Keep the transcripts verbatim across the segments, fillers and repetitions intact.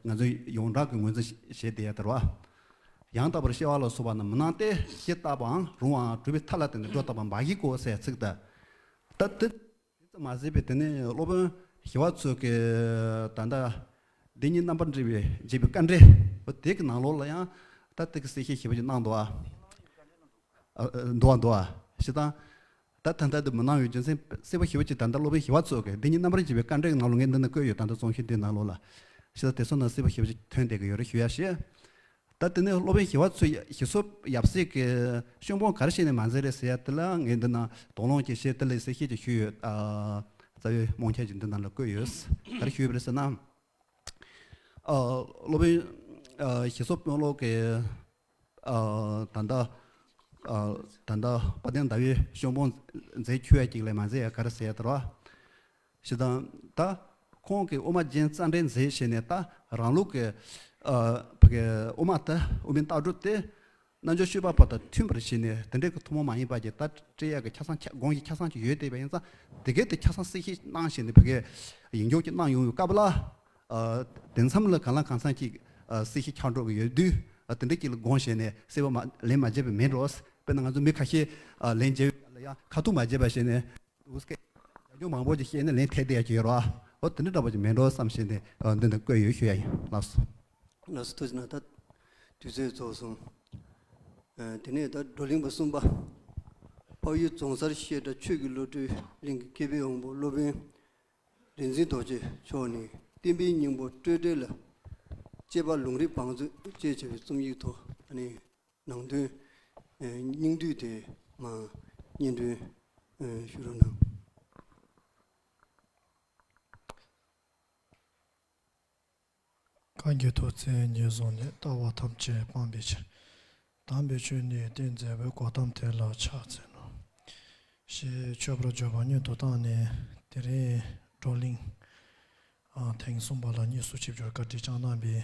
ང་ཚོས་ཡོངས་གྲགས་ཀྱི་ངོས་འཛིན་བྱེད་བསྡད་ཡ་དེ་རེད་བ། ཡང་དག་པར་ཤེས་པ་ལ་སོགས་པ་རྣམས་མི་སྣང་སྟེ། ཞི་བཏགས་པའང་རུང་བའམ་གྲུབ་པའི་མཐའ་ལ་བརྟེན་ནས་སྒྲོ་བཏགས་པ་འབའ་ཞིག་གོ་ཟེར་ཚིག་དང་། ད་དེ་ཙམ་མ་ཟད་པའི་དེ་ནས་སློབ་དཔོན་ཞི་བ་འཚོ་གིས་ད་ལྟ་བདེན་གཉིས་རྣམ་པར་འབྱེད་པའི་འབྱེད་པའི་དཀའ་འགྲེལ་དེ་གི་ནང་ལོགས་ལ་ཡང་ད་དེ་གི་གསལ་བཤད་ཞེ་པོ་ཅིག་གནང་འདུག་ཨ། འདུག་ཨ་འདུག་ཨ། ཞེ་དྲག་ད་ད་ལྟ་དེ་མི་སྣང་བའི་རྒྱུ་མཚན་གསལ་པོ་ཞེ་པོ་ཅིག་ད་ལྟ་སློབ་དཔོན་ཞི་བ་འཚོ་གིས་བདེན་གཉིས་རྣམ་པར་འབྱེད་པའི་དཀའ་འགྲེལ་གྱི་ནང་ལོགས་ངས་འདི་ན་བཀོད་ཡོད། ད་ལྟ་རྩོམ་གཞི་འདིའི་ནང་ལོགས་ལ། ཞེ་དྲག་དེ་ཚོ་ནང་གསལ་པོ་ཞེ་པོ་ཅིག་ཐོན་བསྡད་ཀྱི་ཡོད་རེད་ཞུ་ཡ་ཞིག་ད་དེ་ནས་སློབ་དཔོན་ཞི་བ་འཚོས་ཞི་གསོ་ཡབ་སྲས་ཀྱི་ཤོམ་སྤོང་ག་རེ་བྱས་ནས་མ་མཛད་རེད་ཟེར་ཡ་དེ་ལ་ངས་འདི་ན་དོགས་སློང་ཅིག་བྱས། དེ་ལ་གསལ་བཤད་ཅིག་ཞུས་ཡོད། ཨ། རྩ་བའི་རྨོངས་ཁྱབ་ཅིག་འདི་ནང་ལ་བཀོད་ཡོད། ག་རེ་ཞུས་པ་རེད་ཟེར་ན། ཨ། སློབ་དཔོན་ཨ་ཞི་གསོ་དཔོན་སློབ་ཀྱིས་ཨ་ད་ལྟ་ཨ་ད་ལྟ་དཔལ་ལྡན་ཟླ་འོད་ཤོམ་སྤོང་མཛད་ཁྱོད་ཡ་ཅིག་ལས་མ་མཛད་ཡ་ག་རེ་ཟེར་ཡ་དེ་རེད་བ། ཞེ་དྲག་ད་ཁོང་གིས་དབུ་མ་རྒྱན་རྩ་འགྲེལ་མཛད་བྱས་ནས་ད་རང་ལུགས་ཀྱི་ཨ་ཕ་གི་དབུ་མ་དེ་དབུ་མའི་ལྟ་གྲུབ་དེ་རྣལ་འབྱོར་སྤྱོད་པ་པོ་དང་མཐུན་པར་བྱས་ནས་དེ་འདྲའི་གི་ཐུན་མོང་མ་ཡིན་པ་གྱི་ད་སྤྲད་ཡག་གི་ཆ་ཚང་ཆ་དགོངས་ཀྱི་ཆ་ཚང་ཅིག་ཡོད་བསྡད་པ་ཡིན་ཙང་། དེ་གའི་དེ་ཆ་ཚང་གསལ་བཤད་གནང་བྱས་ནས་ཕ་གི་ཡིག་འཇོག་ཅིག་གནང་ཡོང་བའི་སྐབས་ལ། ཨ་དེ་མཚམས་ལ་གང་ལ་གང་འཚམ་ཅིག་ཨ་གསལ་བཤད་ཆགས་འགྲོ་གི་ཡོད་དུས། ཨ་དེ་འདྲ་ཅིག་ལ་དགོངས་བྱས་ནས་གསལ་པོ་མ་ལན་མ་བརྗེད་པ་མེད་འགྲོ། དཔེར་ན་ང་ཚོ་མི་ཁ་ཤས་ཨ་ལན་བརྗེད་ཡ་ལ་ཡང་ཁ་ཐུག་མ་བརྗེད་པ་བྱས་ནས། འུ་སྐད་རྒྱབ་ལྗོངས་མང་པོ་ཅིག་བཤད་ནས་ལན་ཐེབས་བསྡད་ཡ་ཅིག་ཡོད་རེད་བ། འོ་དེ་འདྲ་འདྲ་པོ་ཅིག་མེད་འགྲོ་བསམ་བྱས་ནས་ཨ་འདི་འདི་བཀོད་ཡོད་ཞུ་ཡ་ཡིན། ལགས་སོ། ལགས་སོ། ཐུགས་རྗེ་གནང་། ད་དུས་ཚོད་རྫོགས་སོང་། ཨ་དེ་ནས་ད་བགྲོ་གླེང་པ་གསུམ་པ། འཕགས་ཡུལ་རྫོང་སར་བཤད་གྲྭ་ཆོས་ཀྱི་བློ་གྲོས་གླིང་གི་སྐྱེས་པའི་དབང་པོ་སློབ་དཔོན་རིག་འཛིན་རྡོ་རྗེ་མཆོག་ནས་བསྟན་པའི་སྙིང་པོ་སྤྲོས་བྲལ་ལ་དཔྱད་པ་ལུང་རིགས་བང་མཛོད་ཅེས་བྱ་བའི་རྩོམ་ཡིག་ཐོག་ཨ་ནི་ནང་དོན་ཨ་སྙིང་བསྡུས་དེ་མར་སྙན་སྒྲོན་ཨ་ཞུ་རོགས་གནང་། གང་གིས་ཐུགས་བརྩེ་ཉེར་བཟུང་ནས། ལྟ་བ་ཐམས་ཅད་སྤང་བའི་ཕྱིར། དམ་པའི་ཆོས་ནི་སྟོན་མཛད་པའི། གོ་ཏམ་དེ་ལ་ཕྱག་འཚལ་ལོ། ཞེས་མཆོད་པར་བརྗོད་པ་སྔོན་དུ་བཏང་ནས། དེ་རིང་བགྲོ་གླེང་ཨ་ཐེངས་གསུམ་པ་ལ་དངོས་སུ་ཆིབས་བསྒྱུར་བཀའ་དྲིན་བསྐྱངས་གནང་བའི་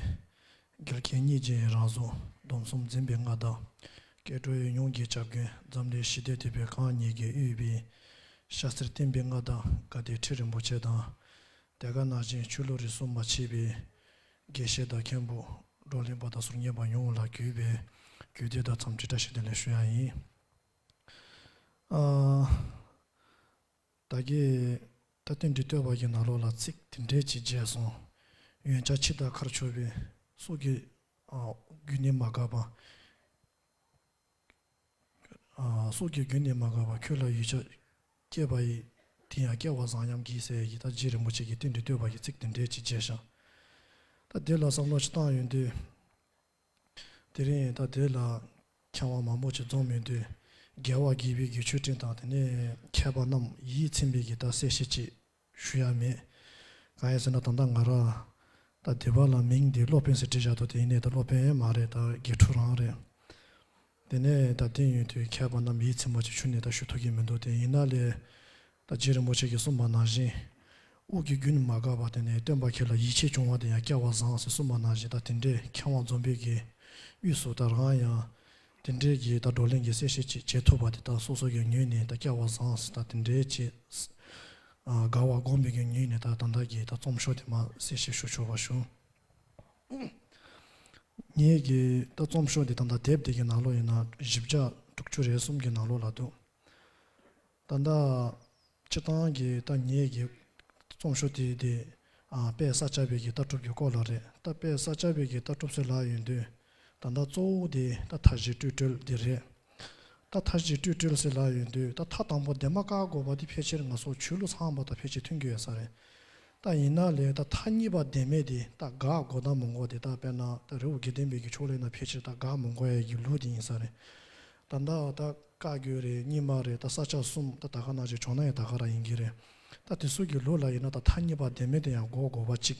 རྒྱལ་ཁའི་སྙིང་རྗེའི་རང་གཟུགས་སྡོམ་གསུམ་འཛིན་པའི་མངའ་བདག་སྐྱེ་འགྲོའི་ཡིད་འོང་གི་ཞབས་མགོན་འཛམ་གླིང་ཞི་བདེའི་དེད་དཔོན་གང་ཉིད་ཀྱིས་དབུས་པའི་ཤ་ཚལ་བསྟན་པའི་མངའ་བདག་དགའ་ལྡན་ཁྲི་རིན་པོ་ཆེ་དང་། དེ་ག་ནང་བཞིན་ཆོས་ལུགས་རིས་སུ་མ་ཆད་པའི་དགེ་བཤེས་དང་མཁན་པོ། བགྲོ་གླེང་པ་དང་ཟུར་ཉན་པ་ཡོངས་ལ་གུས་པས་གུས་འདུད་དང་འཚམས་འདྲི་བཀྲ་ཤིས་བདེ་ལེགས་ཞུ་ཡ་ཡིན། ཨ། ད་གིན་ད་རྟེན་འབྲེལ་བསྟོད་པ་གི་ནང་ལོགས་ལ་ཚིག་དེ་འདྲས་ཅིག་བརྗོད་སོང་། འོན་ཀྱང་འཆི་བདག་ཁར་ཕྱོགས་པའི་སྲོག་གི་ཨ་རྒྱུན་ནི་མ་འགགས་པ། ཨ་སྲོག་གི་རྒྱུན་ནི་མ་འགགས་པ། ཁྱོད་ལ་ཡིད་ཆེས་སྐྱེས་པ་ཡི། དེ་ཡང་སྐལ་བ་བཟང་སྙམ་བགྱིད་ཟེར་ཡི་ད་རྗེ་རིན་པོ་ཆེ་གི་རྟེན་འབྲེལ་བསྟོད་པ་གི་ཚིག་དེ་འདྲས་ཅིག་བརྗོད་ཤག་ད་དེ་ལ་བསམ་བློ་ཅིག་བཏང་ཡོང་དུས། དེ་རིང་ད་དེ་ལ་མཁས་དབང་མང་པོ་ཅིག་འཛོམས་ཡོང་དུས། རྒྱལ་བ་དགྱེས་པའི་དགེ་ཆོས་སྤྲིན་དང་དེ་ནས་མཁས་པ་རྣམས་ཡིད་ཚིམ་པའི་གི་ད་གསལ་བཤད་ཅིག་ཞུ་ཡ་མེད། གང་ཡིན་ཟེར་ན་ད་ལྟ་ང་རང་ད་སྡེ་པ་ལ་མིང་འདི་སློབ་དཔོན་ཟེར་བྲིས་བཞག་འདུག་དེ་ཡིན་ནའི་ད་སློབ་དཔོན་མ་རེད། ད་དགེ་ཕྲུག་རང་རེད། དེ་ནས་ད་དེ་ཡིན་དུས་མཁས་པ་རྣམས་ཡིད་ཚིམ་པ་ཅིག་ཞུ་ནས་ད་ཞུ་ཐུབ་ཀྱི་མི་འདུག་དེ་ཡིན་ན་ལས་ད་རྗེ་རིན་པོ་ཆེ་གིས་གསུངས་པ་ནང་བཞིན། དབུགས་ཀྱི་རྒྱུན་མ་འགགས་པ་དེ་ནས་སྟོན་པ་ཁྱེད་ལ་ཡིད་ཆེས་བྱུང་བ་དེ་ཡང་སྐལ་བ་བཟང་ཟེར་གསུངས་པ་ནང་བཞིན་ད་དེ་འདྲའི་མཁས་དབང་འཛོམས་པའི་གི་དབུས་སུ་ད་རང་ཡང་དེ་འདྲའི་གི་ད་བགྲོ་གླེང་གི་གསལ་བཤད་ཅིག་བྱེད་ཐུབ་པ་དེ་ད་སོ་སོ་གི་ངོས་ནས་ད་སྐལ་བ་བཟང་ཟེར་ད་དེ་འདྲའི་ཅིག་དགའ་བ་སྒོམ་པའི་གི་ངོས་ནས་ད་ད་ལྟ་གི་ད་རྩོམ་ཤོག་དེ་མར་གསལ་བཤད་ཞུ་ཆོག་པ་ཞུ། ངེད་ཀྱི་ད་རྩོམ་ཤོག་འདི་ད་ལྟ་དེབ་འདི་གི་ནང་ལོགས་ཡིན་ན་བཞི་བརྒྱ་དྲུག་ཅུ་རེ་གསུམ་གྱི་ནང་ལོགས་ལ་འདུག་ད་ལྟ་སྤྱི་བཏང་གི་ད་ངེད་ཀྱི་རྩོམ་ཤོག་དེ་དེ་ཨ་དཔལ་ས་སྐྱ་པའི་གི་ལྟ་གྲུབ་ཀྱི་སྐོར་ལ་རེད། ད་དཔལ་ས་སྐྱ་པའི་གི་ལྟ་གྲུབ་ཟེར་ལབ་ཡོང་དུས་ད་ལྟ་གཙོ་བོ་དེ་ད་མཐའ་བཞི་སྤྲོས་བྲལ་འདི་རེད། ད་མཐའ་བཞི་སྤྲོས་བྲལ་ཟེར་ལབ་ཡོང་དུས་ད་མཐའ་དང་པོ་བདེན་པ་བཀག་དགོས་པ་དེ་ཕལ་ཆེར་ང་ཚོ་ཆོས་ལུགས་ཚང་མ་དང་ཕལ་ཆེར་མཐུན་གྱི་ཡོད་ས་རེད། ད་ཡིན་ན་ལས་ད་མཐའ་གཉིས་པ་བདེན་མེད་དེ་ད་དགག་དགོས་དང་མི་དགོས་དེ་ད་དཔེར་ན་ད་རི་བོ་དགེ་ལྡན་པའི་གི་ཕྱོགས་ལ་ཡིན་ན་ཕལ་ཆེར་ད་དགག་མི་དགོས་ཡ་གི་ལུགས་དེ་ཡིན་ས་རེད། ད་ད་ད་བཀའ་བརྒྱུད་རེད། རྙིང་མ་རེད། ད་ས་སྐྱ་གསུམ་ད་ད་ག་ནང་བཞིན་ཇོ་ནང་ཡང་ད་ག་རང་ཡིན་གྱི་རེད། ད་དེ་ཚོ་གི་ལུགས་ལ་ཡིན་ན་ད་མཐའ་གཉིས་པ་བདེན་མེད་དེ་ཡང་དགོས་དགོས་པ་གཅིག་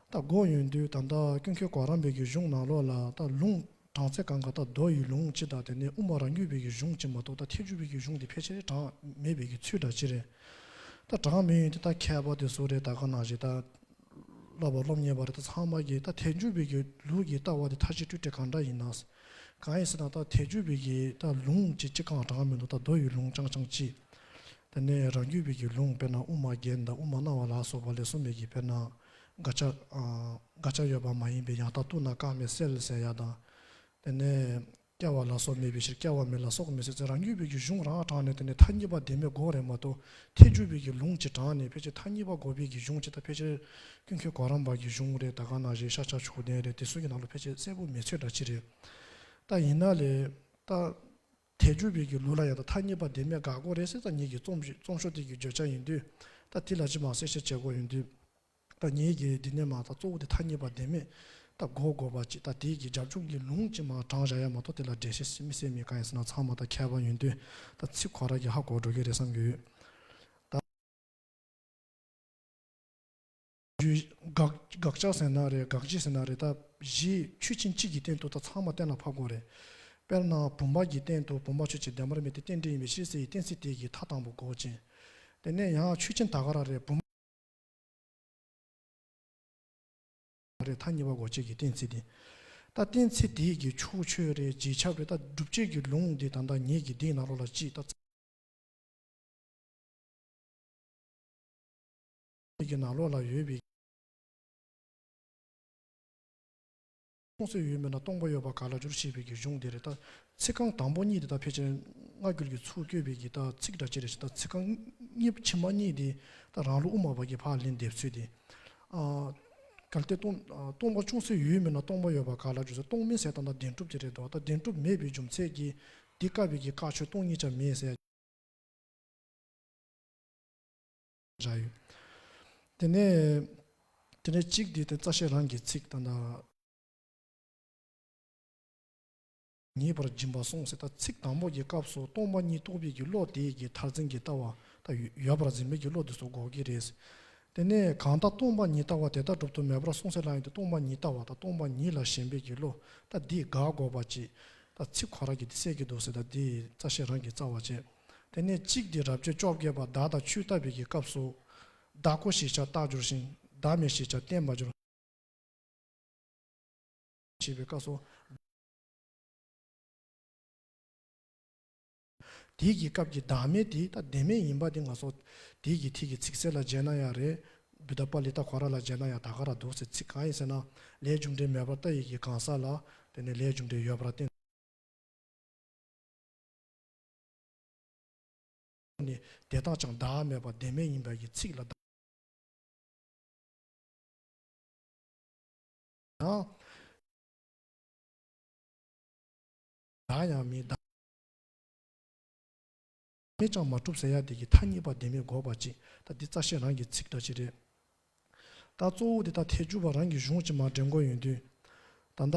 ད་དགོས་ཡོང་དུས་ད་ལྟ་ཀུན་མཁྱེན་གོ་རམས་པའི་གི་གཞུང་ནང་ལོགས་ལ་ད་ལུང་གྲངས་ཚད་གང་ག་ད་མདོ་ཡི་ལུང་སྤྱི་དང་དེ་ནས་དབུ་མ་རང་རྒྱུད་པའི་གི་གཞུང་སྤྱི་མ་གཏོགས་ད་ཐལ་འགྱུར་བའི་གི་གཞུང་དེ་ཕལ་ཆེར་གྲངས་མེད་པའི་གི་ཚུལ་འདྲ་ཅིག་རེད། ད་གྲངས་མེད་ཡོང་དུས་ད་མཁས་པ་དེ་ཚོ་རེད། ད་ག་ནང་བཞིན་ད་བསླབ་པ་སློབ་གཉེར་བ་རེད། ད་ཚང་མ་གི་ད་ཐལ་འགྱུར་བའི་གི་ལུགས་ཀྱི་ལྟ་བ་དེ་མཐའ་བཞི་སྤྲོས་བྲལ་གང་འདྲ་ཡིན་ན། གང་ཡིན་ཟེར་ན་ད་ཐལ་འགྱུར་བའི་གི་ད་ལུང་ཅིག་ཅི་གང་གྲངས་མེད་འདུག་ད་མདོ་ཡི་ལུང་རྐྱང་རྐྱང་ཅིག་དེ་ནས་རང་རྒྱུད་པའི་གི་ལུང་དཔེར་ན་དབུ་མ་རྒྱན་དང་དབུ་མ་སྣང་བ་ལ་སོགས་པ་ལས་གསུངས་པའི་གི་དཔེར་ན་ དགག་བྱ་ཨ་དགག་བྱ་ཡོད་པ་མ་ཡིན་པའི་ཡང་དག་ལྟུང་ན་བཀག་མེད་སེལ་ཟེར་ཡ་དང་། དེ་ནས་སྐྱེ་བ་ལ་སོགས་མེད་པའི་ཕྱིར་སྐྱེ་བ་མེད་ལ་སོགས་མེད་ཟེར་ཚེ་རང་རྒྱུད་པའི་གི་གཞུང་རང་དྲངས་ནས། དེ་ནས་ཐ་སྙད་པ་བདེན་མེད་དགོས་རེད་མ་གཏོགས། ཐལ་འགྱུར་བའི་གི་ལུང་ཅིག་དྲངས་ནས་ཕལ་ཆེར་ཐ་སྙད་པ་དགོས་པའི་གི་གཞུང་ཅིག་དང་། ཕལ་ཆེར་ཀུན་མཁྱེན་གོ་རམས་པ་གི་གཞུང་རེད། ད་ག་ནང་བཞིན་ཤཱཀྱ་མཆོག་ལྡན་རེད། དེ་ཚོ་གི་ནང་ལ་ཕལ་ཆེར་གསལ་པོ་མེད་ཚོད་འདྲ་ཅིག་རེད། ད་ཡིན་ན་ལས་ད་ཐལ་འགྱུར་བའི་གི་ལུགས་ལ་ཡང་ད་ཐ་སྙད་པ་བདེན་མེད་དགག་དགོས་རེད་ཟེར། ད་ངེད་ཀྱི་རྩོམ་རྩོམ་ཤོག་དེ་གི་བརྗོད་བྱ་ཡིན་དུས། ད་དེ་ལ་ཅི་མང་གསལ་བཤད་བྱེད་དགོས་ཡིན་དུས། ད་ངེད་ཀྱི་འདི་ནས་མ་ད་གཙོ་བོ་དེ་ཐ་སྙད་པ་བདེན་མེད་ད་དགོས་དགོས་པ་ཅིག་ད་དེའི་གི་རྒྱབ་ལྗོངས་ཀྱི་ལུང་ཅིག་མ་དྲངས་བཞག་ཡ་མ་གཏོགས། དེ་ལ་འགྲེལ་བཤད་མི་གསལ་མི་གང་ཡིན་ཟེར་ན་ཚང་མ་ད་མཁས་པ་ཡིན་དུས། ད་ཚིག་ཁོ་རང་གི་ཧ་གོ་འགྲོ་གི་རེད་བསམ་གི་ཡོད། ད་དགག་དགག་བྱ་ཟེར་ན་རེད། དགག་བྱ་ཟེར་ན་རེད། ད་གཞི་ཆོས་ཅན་གཅིག་གི་སྟེང་དུ་ད་ཚང་མ་གཏན་ལ་ཕབ་དགོས་རེད། དཔེར་ན་བུམ་པ་གི་སྟེང་དུ་བུམ་པ་ཆོས་ཅན་བདེན་པར་མེད་དེ་རྟེན་འབྲེལ་ཡིན་པའི་ཕྱིར་ཟེར་བའི་གཏན་ཚིགས་དེ་གི་མཐའ་དང་པོ་དགོས་ཅན། དེ་ནས་ཡང་ཆོས་ཅན་ད་ག་རང་རེད། བུམ་རེད། ཐ་སྙད་པ་དགོས་ཆེད་ཀྱི་གཏན་ཚིགས་དེ། ད་གཏན་ཚིགས་དེ་གི་ཕྱོགས་ཆོས་རེད། རྗེས་ཁྱབ་རེད། ད་སྒྲུབ་བྱེད་ཀྱི་ལུང་དེ་ད་ལྟ་ངེད་ཀྱི་འདིའི་ནང་ལོགས་ལ་ཅིག་ད་ཀྱི་ནང་ལོགས་ལ་ཡོད་པའི། མཆོག་ཟེར་ཡོད་མེད་ན་སྟོང་པ་ཡོད་པ་ག་ལ་འགྱུར་ཞེས་པའི་གི་གཞུང་དེ་རེད། ད་ཚིག་རྐང་དང་པོ་གཉིས་དེ་ད་ཕལ་ཆེར་སྔ་འགྱུར་གྱི་ཚུར་བཀོད་པའི་གི་ད་ཚིག་འདྲ་ཅིག་རེད་ཤག་ད་ཚིག་རྐང་གཉིས་ཕྱི་མ་གཉིས་དེ་ད་རང་ལུགས་དབུ་མ་པ་གི་ཕར་ལན་འདེབས་ཚུལ་དེ། ཨ། གལ་ཏེ་སྟོང་ཨ་སྟོང་པ་ཅུང་ཟད་ཡོད་མེད་ན་སྟོང་པ་ཡོད་པ་ག་ལ་འགྱུར་ཟེར། སྟོང་མིན་ཟེར་ད་ལྟ་བདེན་གྲུབ་དེ་རེད་འདུག་ད་བདེན་གྲུབ་མེད་པའི་རྒྱུ་མཚན་གྱིས་འདི་བཀག་པའི་གི་བཀག་ཆོས་སྟོང་ཉིད་ཀྱང་མེད་ཟེར་བཞག་ཡོད། དེ་ནས་དེ་ནས་གཅིག་འདི་དེ་རྩ་ཤེ་རང་གི་ཚིག་ད་ལྟ། ངེས་པར་སྦྱིན་པ་གསུངས་ཟེར། ད་ཚིག་དང་པོ་གི་སྐབས་སུ་སྟོང་པ་ཉིད་རྟོགས་པའི་གི་བློ་དེ་གི་མཐར་འཛིན་གྱི་ལྟ་བ་ད་ཡོད་པར་འཛིན་པའི་གི་བློ་དེ་ཚོ་དགོས་ཀྱི་རེད། དེ་ནས་གང་ལྟར་སྟོང་པ་ཉིད་ལྟ་བ་དེ་ལྟར་སྒྲུབ་ཏུ་མེད་པར་གསུངས་ཟེར་ལབ་ཡོང་དུས། སྟོང་པ་ཉིད་ལྟ་བ་ད་སྟོང་པ་ཉིད་ལ་ཞེན་པའི་གི་བློ་ད་འདི་དགག་དགོས་པ་ཅིག་ད་ཚིག་ཁོ་རང་གིས་འདི་གསལ་གྱི་འདུག་ཟེར། ད་འདི་རྩ་ཤེ་རང་གིས་རྩ་བ་བྱས། དེ་ནས་གཅིག་འདི་རབ་བྱེད་བཅོ་བརྒྱད་པ་བདག་དང་ཆོས་བརྟག་པའི་གི་སྐབས་སུ། བདག་གོ་ཞེས་བྱ་རྟག་སྦྱོར་ཞིང་། བདག་མེད་ཞེས་བྱ་བརྟན་པར་སྦྱོར། ཞེས་པའི་སྐབས་སུ། དེའི་གི་སྐབས་ཀྱི་བདག་མེད་དེ་ད་བདེན་མེད་ཡིན་པ་དེ་ང་ཚོ་དེའི་གི་ཐད་ཀྱི་ཚིག་གསལ་ལ་མཇལ་ན་ཡང་རེད། བུདྡྷ་པཱ་ལི་ཏ་ཁོ་རང་ལ་མཇལ་ན་ཡང་ད་ག་རང་འདུག་ཟེར། ཚིག་གང་ཡིན་ཟེར་ན། ལས་རྒྱུ་འབྲས་མེད་པར་ལྟ་ཡི་གི་གང་ཟག་ལ། དེ་ནས་ལས་རྒྱུ་འབྲས་ཡོད་པར་བསྟན་ནས། དེ་དག་ཀྱང་བདག་མེད་པ་བདེན་མེད་ཡིན་པ་གི་ཚིག་ལ་བདག་ཡང་བདག་ཡང་མིན། བདག་མེད་ཀྱང་མ་གྲུབ་ཟེར་ཡ་དེ་གི་ཐ་སྙད་པ་བདེན་མེད་དགོས་པ་ཅིག་ད་འདི་རྩ་ཤེ་རང་གི་ཚིག་འདྲ་ཅིག་རེད། ད་གཙོ་བོ་དེ་ད་ཐལ་འགྱུར་བ་རང་གི་གཞུང་ཅིག་མར་འདྲེན་དགོས་ཡོང་དུས། ད་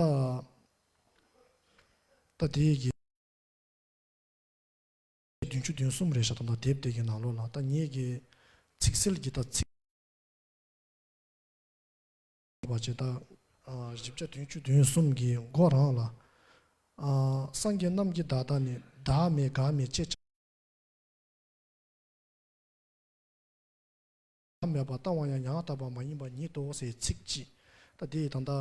ལྟ་ད་དེ་གི་བདུན་ཅུ་དོན་གསུམ་རེད་ཤག་ད་ལྟ་དེབ་དེ་གི་ནང་ལོགས་ལ། ད་ངེད་ཀྱི་ཚིག་གསལ་གྱི་ད་ཚིག་པ་ཅིག་ད་ཨ་བཞི་བརྒྱ་བདུན་ཅུ་དོན་གསུམ་གྱི་མགོ་རང་ལ། ཨ་སངས་རྒྱས་རྣམས་ཀྱི་བདག་ལྟ་ནི། བདག་མེད་འགག་མེད་ཅེས་བྱ། བདག་མེད་པར་ལྟ་བ་ཡང་ཡང་དག་པ་མ་ཡིན་པ་ཉིད་དོ་ཟེར་ཚིག་ཅིག་ད་དེ་ད་ལྟ་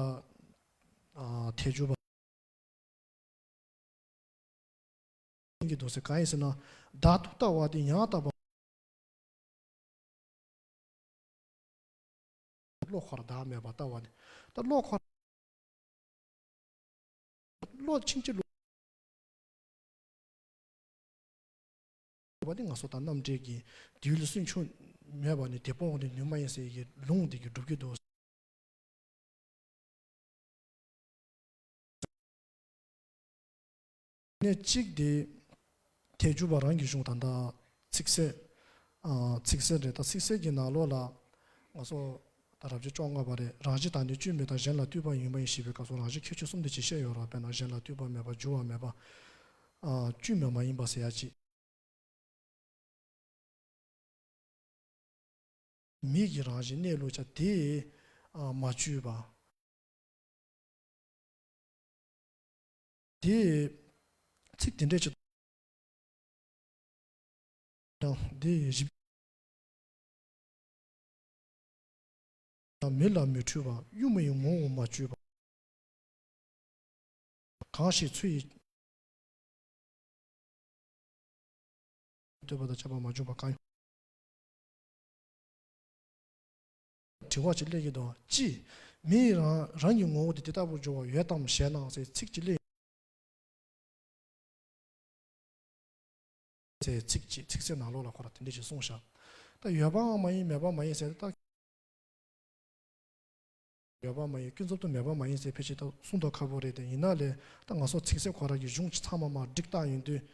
ཨ་ཐལ་འགྱུར་བ་གི་འདུག་ཟེར། གང་ཡིན་ཟེར་ན། བདག་ཏུ་ལྟ་བ་དེ་ཡང་དག་པ། བློ་ཁོ་རང་བདག་མེད་པར་ལྟ་བ་དེ། ད་བློ་ཁོ་རང་། བློ་ཕྱིན་ཅི་ལོག་པ་དེ་ང་ཚོ་ད་རྣམ་འགྲེལ་གྱི་དུས་ལ་སུན་ཕྱུང་མེད་པ་ནི་དེ་སྤོང་བ་ནི་ནུས་མ་ཡིན་ཟེར་གྱི་ལུང་དེ་གི་སྒྲུབ་ཀྱི་འདུག་ནས་གཅིག་དེ་ཐལ་འགྱུར་བ་རང་གི་གཞུང་ད་ལྟ་ཚིག་གསལ། ཨ་ཚིག་གསལ་རེད། ད་ཚིག་གསལ་གྱི་ནང་ལོགས་ལ་ང་ཚོ་ད་རབ་བྱེད་བཅོ་ལྔ་པ་རེད། རང་བཞིན་དང་ནི་བཅུད་མེད་དང་། གཞན་ལ་ལྟོས་པའང་ཡོད་མ་ཡིན་ཞེས་པའི་སྐབས་སུ་རང་བཞིན་ཁྱད་ཆོས་གསུམ་དེ་ཅིག་བཤད་ཡོད་རེད། དཔེར་ན་གཞན་ལ་ལྟོས་པ་མེད་པ། འགྱུར་བ་མེད་པ། ཨ་བཅུད་མེད་མ་ཡིན་པ་ཟེར་ཡ་ཅིག་མིག་གི་རང་བཞིན་གནས་ལུགས་ཆ་དེ་ཨ་མ་བཅོས་པ། དེ་ཚིག་དེ་འདྲས་ཅིག་ཡང་དེ་ཡི་གཞི། མི་ལ་མི་འཁྲུལ་བ། ཡུམ་ཡི་ངོ་བོ་མ་བཅོས་པ། གང་ཞིག་ཚུལ་ཡིས་ལྟོས་པ་དང་ཁྱབ་པ་མ་བྱུང་བ་གང་། དྲི་བ་ཅིག་སླེབས་ཀྱི་འདུག་ཅི། མི་ཡིས་རང་རང་གི་ངོ་བོ་དེ་དེ་ལྟ་བུར་འགྱུར་བ་ཡོད་དམ་ཞེ་ན་ཟེར་ཚིག་ཅིག་སླེབས། ཟེར་ཚིག་ཅིག་ཚིག་གསལ་ནང་ལོགས་ལ་ཁོ་ར་དེ་འདྲ་ཞིག་གསུངས་ཤག་ད་ཡོད་པའང་མ་ཡིན་མེད་པ་མ་ཡིན་ཟེར་ད། ཡོད་པ་མ་ཡིན་ཀུན་རྫོབ་ཏུ་མེད་པ་མ་ཡིན་ཟེར་ཕལ་ཆེར་ད་གསུང་དོགས་ཁ་པོ་རེད་དེ་ཡིན་ན་ལས་ད་ང་ཚོ་ཚིག་གསལ་ཁོ་ར་གི་གཞུང་ཚང་མ་མར་བསྒྲིགས་བཏང་ཡོང་དུས།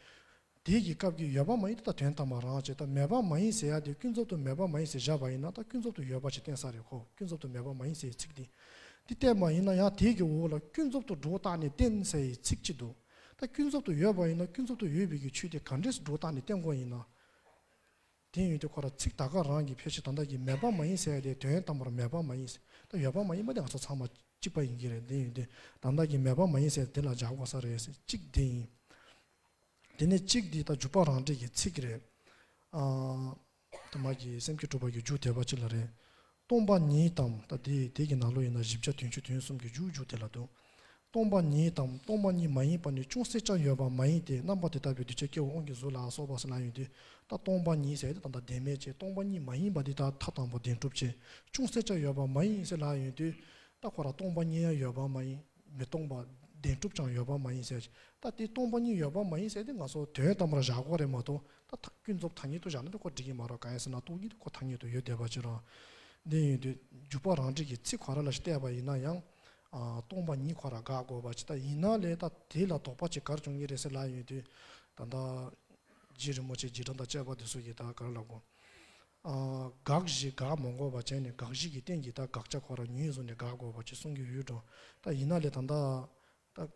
དེའི་གི་སྐབས་ཀྱི་ཡོད་པ་མ་ཡིན་དེ་ད་དོན་དམ་པ་རང་བྱས་ད་མེད་པ་མ་ཡིན་ཟེར་ཡ་དེ་ཀུན་རྫོབ་ཏུ་མེད་པ་མ་ཡིན་ཟེར་བཞག་པ་ཡིན་ན་ད་ཀུན་རྫོབ་ཏུ་ཡོད་པ་ཞིག་བསྟན་ས་རེད་ཁོ། ཀུན་རྫོབ་ཏུ་མེད་པ་མ་ཡིན་ཟེར་ཚིག་དེ། འདི་བསྟན་པ་ཡིན་ན་ཡང་དེའི་གི་འོག་ལ་ཀུན་རྫོབ་ཏུ་སྒྲོ་བཏགས་ནས་བསྟན་ཟེར་ཡི་ཚིག་ཅིག་འདུག་ད་ཀུན་རྫོབ་ཏུ་ཡོད་པ་ཡིན་ན་ཀུན་རྫོབ་ཏུ་ཡོད་པའི་གི་ཆོས་དེ་ག་འདྲས་སུ་སྒྲོ་བཏགས་ནས་བསྟན་དགོས་ཡིན་ན། དེ་ཡིན་དུས་ཁོ་ར་ཚིག་ད་ག་རང་གི་ཕལ་ཆེར་ད་ལྟ་གི་མེད་པ་མ་ཡིན་ཟེར་ཡ་དེ་དོན་དམ་པར་མེད་པ་མ་ཡིན་ཟེར། ད་ཡོད་པ་མ་ཡིན་པ་དེ་ང་ཚོ་ཚང་མ་གཅིག་པ་ཡིན་གྱི་རེད། དེ་ཡིན་དུས་ད་ལྟ་གི་མེད་པ་མ་ཡིན་ཟེར་དེ་ལ་སྦྱར་དགོས་ས་རེད་ཟེར་གཅིག་དེ་ཡིན། དེ་ནས་གཅིག་འདི་ད་འཇུག་པ་རང་འགྲེལ་གྱི་ཚིག་རེད། ཨ། དེ་མ་གི་སེམས་བསྐྱེད་གྲུབ་པ་གི་མཇུག་དེ་པ་ཅིག་ལ་རེད། སྟོང་པ་ཉིད་དམ། ད་དེ་དེ་གི་ནང་ལོགས་ཡིན་ན་བཞི་བརྒྱ་བདུན་ཅུ་དོན་གསུམ་གྱི་མཇུག་མཇུག་དེ་ལ་འདུག་སྟོང་པ་ཉིད་དམ། སྟོང་པ་ཉིད་མ་ཡིན་པ་ནི་ཅུང་ཟད་ཀྱང་ཡོད་པ་མ་ཡིན་ཏེ། རྣམ་པ་དེ་ལྟ་བུའི་གདུལ་བྱ་སྐྱེ་བོ་དབང་གིས་གཟུགས་ལ་སོགས་པ་ཟེར་ལབ་ཡོང་དུས། ད་སྟོང་པ་ཉིད་ཟེར་དེ་ད་ལྟ་བདེན་མེད་ཅེས། སྟོང་པ་ཉིད་མ་ཡིན་པ་འདི་ད་ཐ་དང་པོ་བདེན་གྲུབ་ཅེས། ཅུང་ཟད་ཀྱང་ཡོད་པ་མ་ཡིན་ཟེར་ལབ་ཡོང་དུས། ད་ཁོ་ར་སྟོང་པ་ཉིད་ཡང་ཡོད་པ་མ་ཡིན། མི་སྟོང་པ་བདེན་གྲུབ་ཀྱང་ཡོད་པ་མ་ཡིན་ཟེར། ད་དེ་སྟོང་པ་ཉིད་ཡོད་པ་མ་ཡིན་ཟེར་དེ་ང་ཚོ་དོན་དམ་པར་བཞག་དགོས་རེད་མ་གཏོགས། ད་ཐ་ཀུན་རྫོབ་ཐ་སྙད་དུ་བཞག་ན་དེ་ཁོ་འགྲིག་གི་མ་རེད། གང་ཡིན་ཟེར་ན་སྟོང་ཉིད་དེ་ཁོ་ཐ་སྙད་དུ་ཡོད་བསྡད་པ་ཅིག་རང་། དེ་ཡིན་དུས་འཇུག་པ་རང་འགྲེལ་གྱི་ཚིག་ཁོ་ར་ལ་བལྟས་པ་ཡིན་ན་ཡང་། ཨ། སྟོང་པ་ཉིད་ཁོ་ར་དགག་དགོས་པ་ཅིག་ད་ཡིན་ན་ལས་ད་དེ་ལ་དོགས་པ་ཅིག་ག་རེ་བྱུང་གི་རེད་ཟེར་ལབ་ཡོང་དུས། ད་ལྟ་རྗེ་རིན་པོ་ཆེ་རྗེས་འབྲང་དང་བཅས་པ་དེ་ཚོ་གིས་ད་ག་རེ་ལབ་དགོས། ཨ། དགག་གཞི་དགག་མ་དགོས་པ་བྱས་ནས་དགག་གཞི་གི་སྟེང་གི་ད་དགག་བྱ་ཁོ་ར་ཉོན་བཟུང་ནས་དགག་དགོས་པ་ཅིག་གསུང་གི་ཡོད་འགྲོ། ད་ཡིན་ན་ལས་ད་ལྟ་ད་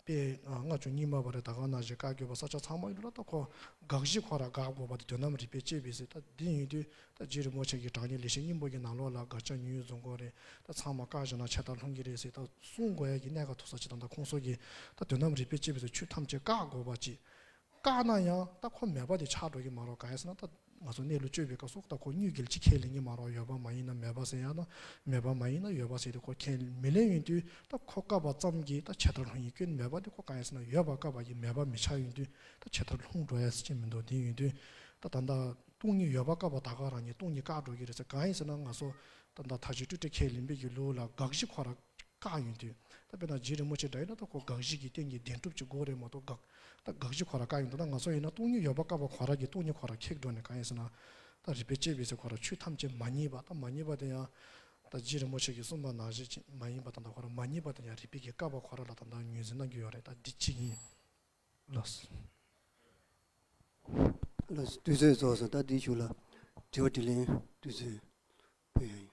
དཔེ་ལྔ་བཅུ་གཉིས་མ་བ་རེ་ད་ག་ནང་བཞིན་བཀའ་བརྒྱུད་པ་ས་ཆ་ཚང་མ་ཡིན་ལ་ད་ཁོ་དགག་གཞི་ཁོ་ར་དགག་དགོས་པ་དེ་དོན་དམ་རིགས་པས་དཔྱད་པའི་ཟེར། ད་འདི་ཡིན་དུས་ད་རྗེ་རིན་པོ་ཆེ་གི་བྲག་ཉིད་ལེགས་བཤད་སྙིང་པོ་གི་ནང་ལོགས་ལ་དགག་བྱ་ཉོན་བཟུང་དགོས་རེད། ད་ཚང་མ་བཀག་བཞག་ན་ཆད་མཐར་ལྷུང་གི་རེད་ཟེར་ད་གསུང་དགོས་ཡ་གི་གནད་འགག་ཐུག་ས་ཅིག་དང་། ད་ཁོང་ཚོ་གིས་ད་དོན་དམ་རིགས་པས་དཔྱད་པའི་ཟེར་ཆོས་ཐམས་ཅད་བཀག་དགོས་པ་ཅིག་བཀག་ན་ཡང་ད་ཁོ་མེད་པ་དེ་ཆགས་འགྲོ་གི་མ་རེད། གང་ཡིན་ཟེར་ན་ད་ང་ཚོ་གནས་ལུགས་དཔྱོད་པའི་སྐབས་སུ་ད་ཁོ་དངོས་འགལ་གྱི་ཁས་ལེན་གྱི་མ་རེད། ཡོད་པ་མ་ཡིན་ན་མེད་པ་ཟེར་ཡ་དང་། མེད་པ་མ་ཡིན་ན་ཡོད་པ་ཟེར་དེ་ཁོ་ཁས་མི་ལེན་ཡོང་དུས། ད་ཁོ་བཀག་པ་ཙམ་གྱིས་ད་ཆད་མཐར་ལྷུང་ཡི་སྐྱོན་མེད་པ་དེ་ཁོ། གང་ཡིན་ཟེར་ན་ཡོད་པ་བཀག་པ་གིས་མེད་པ་མི་ཆགས་ཡོང་དུས་ད་ཆད་མཐར་ལྷུང་འགྲོ་ཡ་ཟེར་གྱི་མི་འདུག་དེ་ཡོང་དུས་ད་ད་ལྟ་སྟོང་ཉིད་ཡོད་པ་བཀག་པ་ད་ག་རང་ཉིད་སྟོང་ཉིད་བཀག་འགྲོ་གི་རེད་ཟེར། གང་ཡིན་ཟེར་ན་ང་ཚོ་ད་ལྟ་མཐའ་བཞི་སྤྲོས་བྲལ་ཁས་ལེན་པའི་གི་ལུགས་ལ་དགག་གཞི་ཁོ་ར་བཀག་ཡོང་དུས། ད་དཔེར་ན་རྗེ་རིན་པོ་ཆེ་འདྲ་ཡིན་ན་ད་ཁོ་དགག་གཞི་གི་སྟེང་གི་བདེན་གྲུབ་ཅིག་དགོས་རེད་མ་གཏོགས། དགག་ད་དགག་གཞི་ཁོ་ར་བཀག་ཡོང་དུས་ད་ང་ཚོ་ཡིན་ན་སྟོང་ཉིད་ཡོད་པ་བཀག་པ་ཁོ་ར་གི་སྟོང་ཉིད་ཁོ་ར་ཁེགས་འགྲོ་ནས། གང་ཡིན་ཟེར་ན་ད་རིགས་པས་དཔྱད་པའི་ཚེ་ཁོ་ར་ཆོས་ཐམས་ཅད་མ་ངེས་པ། ད་མ་ངེས་པ་དེ་ཡང་ད་རྗེ་རིན་པོ་ཆེ་གིས་གསུངས་པ་ནང་བཞིན་ཅིག་མ་ཡིན་པ་དང་། ད་ཁོ་ར་མ་ངེས་པ་དེ་ཡང་རིགས་པས་ཀྱིས་བཀག་པ་ཁོ་ར་ལ་ད་ལྟ་ངོས་འཛིན་གནང་གི་ཡོད་རེད། ད་འདི་གཅིག་ཡིན། ལགས་སོ། ལགས་སོ། དུས་ཚོད་རྫོགས་སོང་། ད་འདིའི་གཞུག་ལ་དྲི་བ་དྲིས་ལན་དུས་ཚོད་ཕུལ་ཡ་ཡིན།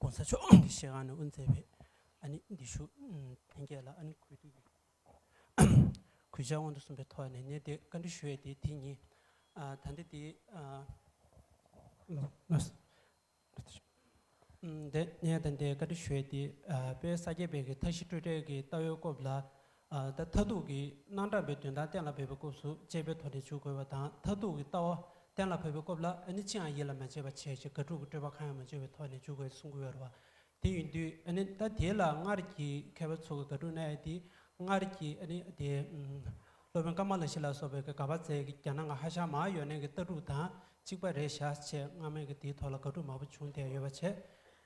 གོང་ས་མཆོག་གི་ཞལ་སྒང་ནས་དབུ་མཛད་པའི་ཨ་ནི་འདི་ཞུ་ལྷན་རྒྱས་ལ་ཨ་ནི་གུས་འདུད་ཀྱི་གུས་ཕྱག་དབང་དུ་གསུངས་པའི་ཐོག་ནས་ངས་དེ་བཀའ་འདྲི་ཞུ་ཡས་དེ་དེ་ཡིན། ཨ། ད་ལྟ་དེ་ཨ། ལགས། ཨུམ། དེ་ངས་ད་ལྟའི་བཀའ་འདྲི་ཞུ་ཡས་དེ། ཨ། དཔལ་ས་སྐྱ་པའི་གི་མཐའ་བཞི་སྤྲོས་བྲལ་གྱི་ལྟ་བའི་སྐོར་ལ། ཨ། ད་མཐར་ཐུག་གི་རྣམ་གྲངས་པའི་དོན་དམ་གཏན་ལ་ཕབ་པའི་སྐབས་སུ་དཔྱད་པའི་ཐོག་ནས་འཇུག་དགོས་པ་དང་། མཐར་ཐུག་གི་ལྟ་བ་གཏན་ལ་ཕབ་པའི་སྐབས་ལ་ཨ་ནི་ཅི་ཡང་ཡིད་ལ་མ་བྱེད་པ་བྱས་ཤིང་དགག་སྒྲུབ་ཀྱི་སྤྲོས་པ་གང་ཡང་མ་བྱས་པའི་ཐོག་ནས་འཇུག་དགོས་གསུང་གི་ཡོད་རེད་བ། དེ་ཡིན་དུས་ཨ་ནི་ད་དེ་ལ་སྔར་གྱི་མཁས་པ་ཚོ་གི་དགག་སྒྲུབ་གནང་ཡས་དེ། སྔར་གྱི་ཨ་ནི་དེ་ཨུམ། སློབ་དཔོན་ཀ་མ་ལ་ཤཱི་ལ་སོགས་པའི་གི་ག་པར་རྩེ་གི་རྒྱ་ནག་གི་ཧྭ་ཤང་མ་ཧཱ་ཡོ་ནའི་གི་ལྟ་གྲུབ་དང་གཅིག་པ་རེད་བཞག་ཅེས་སྔ་མའི་གི་དེའི་ཐོག་ལ་དགག་སྒྲུབ་མང་པོ་བྱུང་བསྡད་ཡོད་པ་བྱས།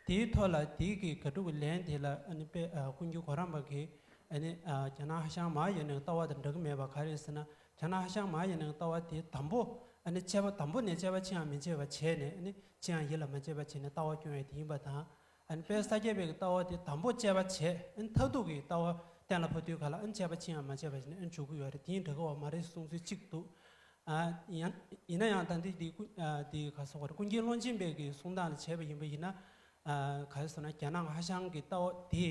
དེའི་ཐོག་ལ་དེའི་གི་དགག་སྒྲུབ་ཀྱི་ལན་དེ་ལ་ཨ་ནི་དཔེ་ཨ། ཀུན་མཁྱེན་གོ་རམས་པ་གིས་ཨ་ནི་ཨ། རྒྱ་ནག་ཧྭ་ཤང་མ་ཧཱ་ཡོ་ནའི་གི་ལྟ་བ་དང་འདྲ་གི་མེད་པ་ག་རེ་རེད་ཟེར་ན། རྒྱ་ནག་ཧྭ་ཤང་མ་ཧཱ་ཡོ་ནའི་གི་ལྟ་བ་དེ་དང་པོ་ཨ་ནི་དཔྱད་པ་དང་པོ་ནས་དཔྱད་པ་ཅི་ཡང་མི་བྱེད་པ་བྱས་ནས། ཨ་ནི་ཅི་ཡང་ཡིད་ལ་མ་བྱེད་པ་བྱས་ནས་ལྟ་བ་སྐྱོང་ཡས་དེ་ཡིན་པ་དང་། ཨ་ནི་དཔལ་ས་སྐྱ་པའི་གི་ལྟ་བ་དེ་དང་པོ་དཔྱད་པ་བྱས། ཨ་ནི་མཐར་ཐུག་གི་ལྟ་བ་གཏན་ལ་ཕབ་དུས་ག་ལ་ཨ་ནི་དཔྱད་པ་ཅི་ཡང་མ་བྱས་པ་བྱས་ནས་ཨ་ནི་འཇུག་གི་ཡོད་རེད། དེ་ཡིན་འདྲ་གི་བ་མ་རེད་གསུང་ཚུལ་གཅིག་འདུག་ཨ། ཡང་ཡིན་ན་ཡང་ད་འདི་འདི་ཀུན། ཨ། འདི་ག་སོགས་པ་རེད། ཀུན་མཁྱེན་བློ་ཆེན་པའི་གི་གསུང་སྟངས་ལ་བྱས་པ་ཡིན་པ་ཡིན་ན། ཨ། ག་རེ་ཟེར་ན་རྒྱ་ནག་ཧྭ་ཤང་གི་ལྟ་བ་དེ་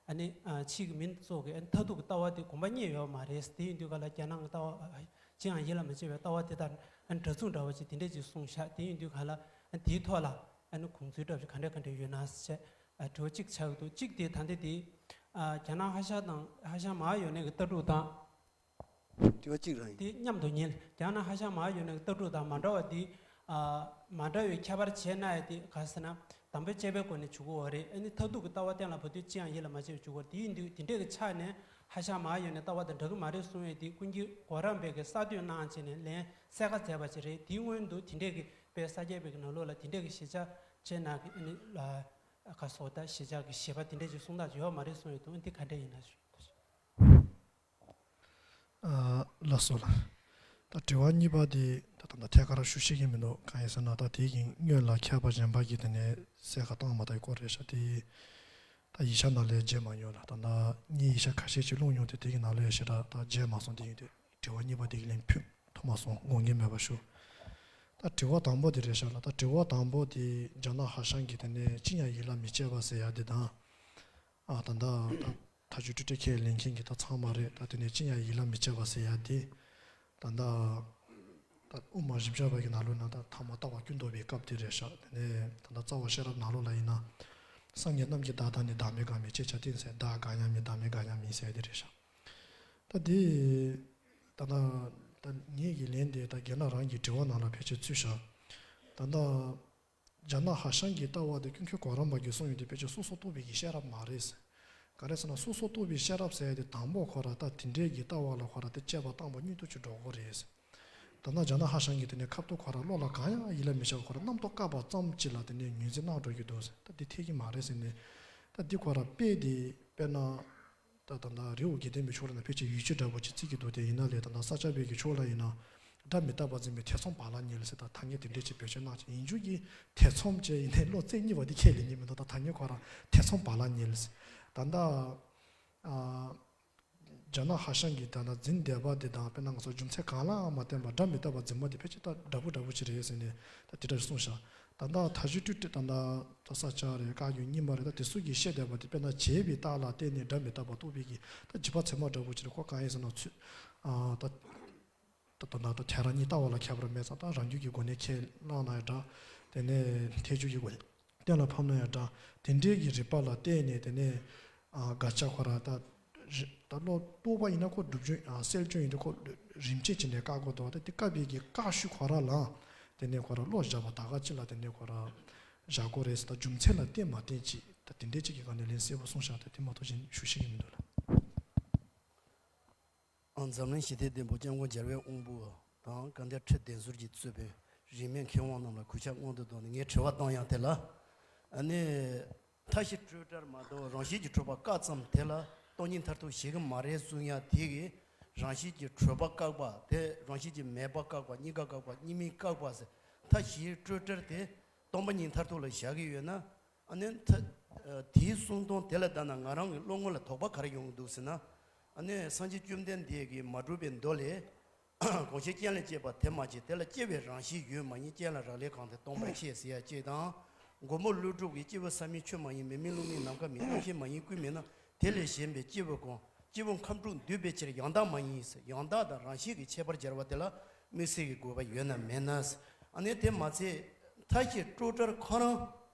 ཨ་ནི་ཨ། ཕྱིའི་གི་མི་ཚོ་གི་ཨ་ནི་མཐར་ཐུག་གི་ལྟ་བ་དེ་དགོངས་པ་རྙེད་ཡོད་མ་རེད། དེ་ཡིན་དུས་ག་ལ་རྒྱ་ནག་གི་ལྟ་བ་ཨ། ཅི་ཡང་ཡིད་ལ་མ་བྱེད་པའི་ལྟ་བ་དེ་དང་ཨ་ནི་འདྲ་མཚུངས་འདྲ་བ་ཅིག་དེ་འདྲས་ཅིག་གསུངས་ཤག་དེ་ཡིན་དུས་ག་ལ་ཨ་ནི་དེའི་ཐོག་ལ་ཨ་ནི་དགོངས་ཚུལ་འདྲ་བ་ཅིག་ག་འདྲ་ག་འདྲ་ཡོད་ན་ཟེར་བྱས། ཨ། དྲི་བ་གཅིག་ཆགས་འདུག་གཅིག་དེ་ད་ལྟ་དེ། ཨ། རྒྱ་ནག་ཧྭ་ཤང་དང་ཧྭ་ཤང་མ་ཧཱ་ཡོ་ནའི་གི་ལྟ་གྲུབ་དང་། དྲི་བ་གཅིག་རང་ཡིན། དེ་མཉམ་དུ་ཉན། རྒྱ་ནག་ཧྭ་ཤང་མ་ཧཱ་ཡོ་ནའི་གི་ལྟ་གྲུབ་དང་མ་འདྲ་བ་དེ། ཨ། མ་འདྲ་བའི་ཁྱད་པར་བྱས་ན་ཡང་དེ་ག་ཟེར་ན། དང་པོའི་དཔྱད་པའི་སྒོ་ནས་འཇུག་གི་ཡོད་རེད། ཨ་ནི་མཐར་ཐུག་གི་ལྟ་བ་གཏན་ལ་ཕབ་དུས་ཅི་ཡང་ཡིད་ལ་མ་བྱེད་པར་འཇུག་གི་ཡོད་རེད། དེ་ཡིན་དུས་དེ་འདྲས་ཀྱི་ཆ་ནས་ཧ་ཤང་མ་ཡོང་ནས་ལྟ་བ་དང་འདྲ་གི་མ་རེད་གསུང་ཡས་དེ་ཀུན་མཁྱེན་གོ་རམས་པས་ཀྱི་གསར་གཏོད་གནང་བྱས་ནས་ལན་གསལ་ཁ་མཛད་པ་ཅིག་རེད། དེའི་སྔོན་དུ་དེ་འདྲས་ཀྱི་དཔེ་ས་སྐྱ་པའི་གི་ནང་ལོགས་ལ་དེ་འདྲས་ཀྱི་གཞིར་བཞག་བྱས་ན་གི་ཨ་ནི་ལ་ཁ་སོགས་ད་གཞིར་བཞག་གི་བཞེད་པ་དེ་འདྲས་ཀྱི་གསུང་སྟངས་ཅིག་ཡོད་མ་རེད་གསུང་ཡོད་དུས། ཨ་འདི་ག་འདྲས་ཡིན་ན་ཞུ། ཨ། ལགས་སོ་ལགས། ད་དྲི་བ་གཉིས་པ་དེ་ད་ད་ད་ཐད་ཀར་ཞུ་ཤེས་ཀྱི་མི་འདུག་གང་ཡིན་ཟེར་ན་ད་དེ་གི་སྔོན་ལ་མཁས་པ་གཞན་པ་གིས་དེ་ནས་གསལ་ཁ་བཏང་མ་ཐག་གི་སྐོར་རེད་ཤག་དེ་ད་ཡིག་ཆ་ནང་ལ་མཇལ་མ་མྱོང་ལ། ད་ད་ངས་ཡིག་ཆ་ཁ་ཤས་ཅིག་བླངས་མྱོང་དེ་དེ་གི་ནང་ལ་ཡང་ཞེ་དྲག་ད་མཇལ་མ་སོང་། དེ་ཡིན་དུས་དྲི་བ་གཉིས་པ་དེ་གི་ལན་ཕུལ་ཐུབ་མ་སོང་། ངོ་ངེས་མེད་པ་ཞུ། ད་དྲི་བ་དང་པོ་དེ་རེད་ཤག་ལ། ད་དྲི་བ་དང་པོ་དེ་རྒྱ་ནག་ཧྭ་ཤང་གིས་དེ་ནས་ཅི་ཡང་ཡིད་ལ་མི་བྱེད་པ་ཟེར་ཡ་དེ་དང་། ཨ། ད་ལྟ་ད་ཐག་གཅོད་སྤྲོས་བྲལ་ཁས་ལེན་མཁན་གྱི་ད་ཚང་མ་རེད། ད་དེ་ནས་ཅི་ཡང་ཡིད་ལ་མི་བྱེད་པ་ཟེར་ཡ་དེ། ད་ལྟ་ད་དབུ་མ་བཞི་བརྒྱ་པ་གི་ནང་ལོགས་ན་ད་ཐ་མ་ལྟ་བ་ཀུན་རྟོག་པའི་སྐབས་དེ་རེད་ཤག་དེ་ནས་ད་ལྟ་རྩ་བ་ཤེས་རབ་ནང་ལོགས་ལ་ཡིན་ན། སངས་རྒྱས་རྣམས་ཀྱི་བདག་དང་ནི། བདག་མེད་འགག་མེད་ཅེས་བྱ་སྟེ་ཟེར། བདག་འགག་ཡང་མིན་བདག་མེད་འགག་ཡང་མིན་ཟེར་དེ་རེད་ཤག་ད་དེ་ད་ལྟ་ད་ངེད་ཀྱི་ལན་དེ་ད་རྒན་ལགས་རང་གི་དྲི་བ་ནང་ལ་ཕལ་ཆེར་ཚུད་ཤག་ད་ལྟ། རྒྱ་ནག་ཧྭ་ཤང་གི་ལྟ་བ་དེ་ཀུན་མཁྱེན་གོ་རམས་པ་གིས་གསུངས་ཡོད་དེ་ཕལ་ཆེར་སོ་སོ་རྟོགས་པའི་གི་ཤེས་རབ་མ་རེད། ག་རེ་ཟེར་ན་སོ་སོ་རྟོགས་པའི་ཤེས་རབ་ཟེར་ཡ་དེ་དང་པོ་ཁོ་ར་ད་དེ་འདྲའི་གི་ལྟ་བ་ལ་ཁོ་ར་དེ་དཔྱད་པ་བཏང་པ་སྙིང་བསྡུས་ཅིག་འགྲོ་དགོས་རེད། ད་ནང་རྒྱ་ནག་ཧྭ་ཤང་གི་དེ་ནས་ཁ་ཐུག་ཁོ་ར་བློ་ལ་གང་ཡང་ཡིད་ལ་མི་བྱ་བ་ཁོ་ར་རྣམ་རྟོག་བཀག་པ་ཙམ་ཅིག་ལ་དེ་ནས་ངོས་འཛིན་གནང་འགྲོ་གི་འདུག་ད་འདི་འཐད་ཀྱི་མ་རེད་ཟེར་ནས། ད་འདི་ཁོ་ར་དཔེ་དེ་དཔེར་ན། ད་ད་ད་རི་བོ་དགེ་ལྡན་པའི་ཕྱོགས་ལ་ན་ཕལ་ཆེར་ཡུལ་ཆུ་འདྲ་པོ་ཅིག་བརྩི་གི་འདུག་དེ་ཡིན་ན་ལས་ད་ད་ས་སྐྱ་པའི་གི་ཕྱོགས་ལ་ཡིན་ན་སྒྲ་མི་རྟག་པ་འཛིན་པའི་ཐེ་ཚོམ་བག་ལ་ཉལ་ཟེར། ད་ཐ་སྙད་དེ་འདྲས་ཅིག་བེད་སྤྱོད་གནང་ཅིག་ཡིན་རྒྱུ་གི་ཐེ་ཚོམ་བཅས་ཡིན་ནའི་བློ་རྩེ་གཉིས་པ་དེ་ཁས་ལེན་གྱི་མི་འདུག་ད་ཐ་སྙད་ཁོ་རང་ཐེ་ཚོམ་བག་ལ་ཉལ་ཟེར། ད་ད་ཨ་རྒྱ་ནག་ཧྭ་ཤང་གི་ད་ད་འཛིན་བསྡད་པ་དེ་དང་དཔེར་ན་ང་ཚོ་རྒྱུ་མཚན་གང་ལའང་མ་བརྟེན་པར་སྒྲ་མི་རྟག་པ་འཛིན་པ་དེ་ཕལ་ཆེར་ད་འདྲ་པོ་འདྲ་པོ་ཅིག་རེད་ཟེར་ནས་ད་དེ་འདྲ་གསུངས་ཤག་ད་ད་ཐ་ཞུ་ཏུ་ཏུ་ད་ད་ད་ས་སྐྱ་རེད། བཀའ་བརྒྱུད་རྙིང་མ་རེད། ད་དེ་ཚོ་གི་བཤད་བསྡད་པ་དེ་དཔེར་ན་བྱས་པའི་རྟགས་ལ་བརྟེན་ནས་སྒྲ་མི་རྟག་པ་རྟོགས་པའི་གི་ད་འཇིགས་པ་ཚད་མ་འདྲ་པོ་ཅིག་རེད། ཁོ་གང་ཡིན་ཟེར་ན་ཚུལ་ཨ་ད་ད་ད་ད་ཐལ་རང་གཉིས་ལྟ་བ་ལ་ཁྱད་པར་མེད་ཙང་ད་རང་རྒྱུད་ཀྱི་སྒོ་ནས་ཁས་བླངས་ན་ཡང་འདྲ། དེ་ནས་ཐལ་འགྱུར་གྱི་སྒོ་ནས་གཏན་ལ་ཕབ་ན་ཡང་འདྲ། དེ་འདྲའི་གི་རིགས་པ་ལ་བརྟེན་ནས་དེ་ནས་ཨ་དགག་བྱ་ཁོ་ར་ད་རི་ད་བློ་རྟོག་པ་ཡིན་ན་ཁོ་སྒྲུབ་བྱུང་ཨ་སེལ་བྱུང་ཡིན་དུས་ཁོ་རིམ་བྱེད་ཅིག་ནས་བཀག་དགོས་འདུག་ད་དེ་བཀག་པའི་གི་བཀག་ཤུལ་ཁོ་ར་ལ་དེ་ནས་ཁོ་ར་བློ་བཞག་པ་ད་ག་ཅིག་ལ་དེ་ནས་ཁོ་ར་བཞག་དགོས་རེད་ཟེར། ད་རྒྱུ་མཚན་ལ་བརྟེན་མ་བརྟེན་ཅིག་ད་དེ་འདྲའི་ཅིག་གི་སྒང་ནས་ལན་གསལ་པོ་གསུངས་ཤག་ད་དེ་མ་གཏོགས་གཞན་ཞུ་ཤེས་ཀྱི་མི་འདུག་ལ། ཨང་། འཛམ་གླིང་ཞི་བདེའི་བདེན་པོ་སྐྱབས་མགོན་རྒྱལ་བའི་དབང་པོ་དང་། དགའ་ལྡན་ཁྲི་བདེ་ཟུར་གྱི་གཙོས་པའི་རིས་མེད་མཁས་དབང་རྣམས་ལ་གུས་ཕྱག་སྔོན་དུ་བསྡད་ནས་ངས་དྲི་བ་བཏང་ཡག་དེ་ལ། ཨ་ནི། མཐའ་བཞི་སྤྲོས་བྲལ་མ་གཏོགས་རང་བཞིན་གྱིས་གྲུབ་པ་བཀག་ཙམ་དེ་ལ་སྟོང་ཉིད་མཐར་ཐུག་བཞེད་ཀྱི་མ་རེད་གསུང་ཡག་དེ་གིས་རང་བཞིན་གྱིས་གྲུབ་པ་བཀག་པ་དེ་རང་བཞིན་གྱིས་མེད་པ་བཀག་པ། གཉིས་ཀ་བཀག་པ། གཉིས་མེད་བཀག་པ་ཟེར། མཐའ་བཞི་སྤྲོས་བྲལ་དེ་སྟོང་པ་ཉིད་མཐར་ཐུག་ལ་བཞག་གི་ཡོད་ན། ཨ་ནི་ད་དེའི་གསུང་སྟངས་དེ་ལ་བལྟས་ན་ང་རང་གི་བློ་ངོ་ལ་དོགས་པ་ག་རེ་ཡོང་གི་འདུག་ཟེར་ན། ཨ་ནི་སངས་རྒྱས་བཅོམ་ལྡན་འདས་ཀྱིས་མ་གྲུབ་པའི་མདོ་ལས། གང་ཕྱིར་རྐྱེན་ལས་སྐྱེས་པ་དེ་མ་སྐྱེས། དེ་ལ་སྐྱེ་བའི་རང་བཞིན་ཡོད་མ་ཡིན། རྐྱེན་ལས་རག་ལས་གང་དེ་སྟོང་པར་ཤེས་ཟེར་ཡག་གཅིག་དང་། མགོན་པོ་ཀླུ་སྒྲུབ་ཀྱིས་སྐྱེས་བུ་བསམ་ཡས་ཆོས་མ་ཡིན། མེ་མེ་རླུང་མེ་ནམ་མཁའ་མེད། རྟེན་ཅན་མ་ཡིན་ཀུན་མེད་ན། དེ་ལས་གཞན་པའི་སྐྱེས་བུ་གང་། སྐྱེས་བུ་ཁམས་དྲུག་འདུས་པའི་ཕྱིར། ཡང་དག་མ་ཡིན་ཟེར། ཡང་དག་དང་རང་བཞིན་གྱི་ཁྱད་པར་སྦྱར་བ་དེ་ལ་དམིགས་བསལ་གྱི་དགོས་པ་ཡོད་ན་མེད་ན་ཟེར། ཨ་ནི་དེ་མ་ཚད་མཐའ་བཞི་སྤྲོས་བྲལ་ཁོ་རང་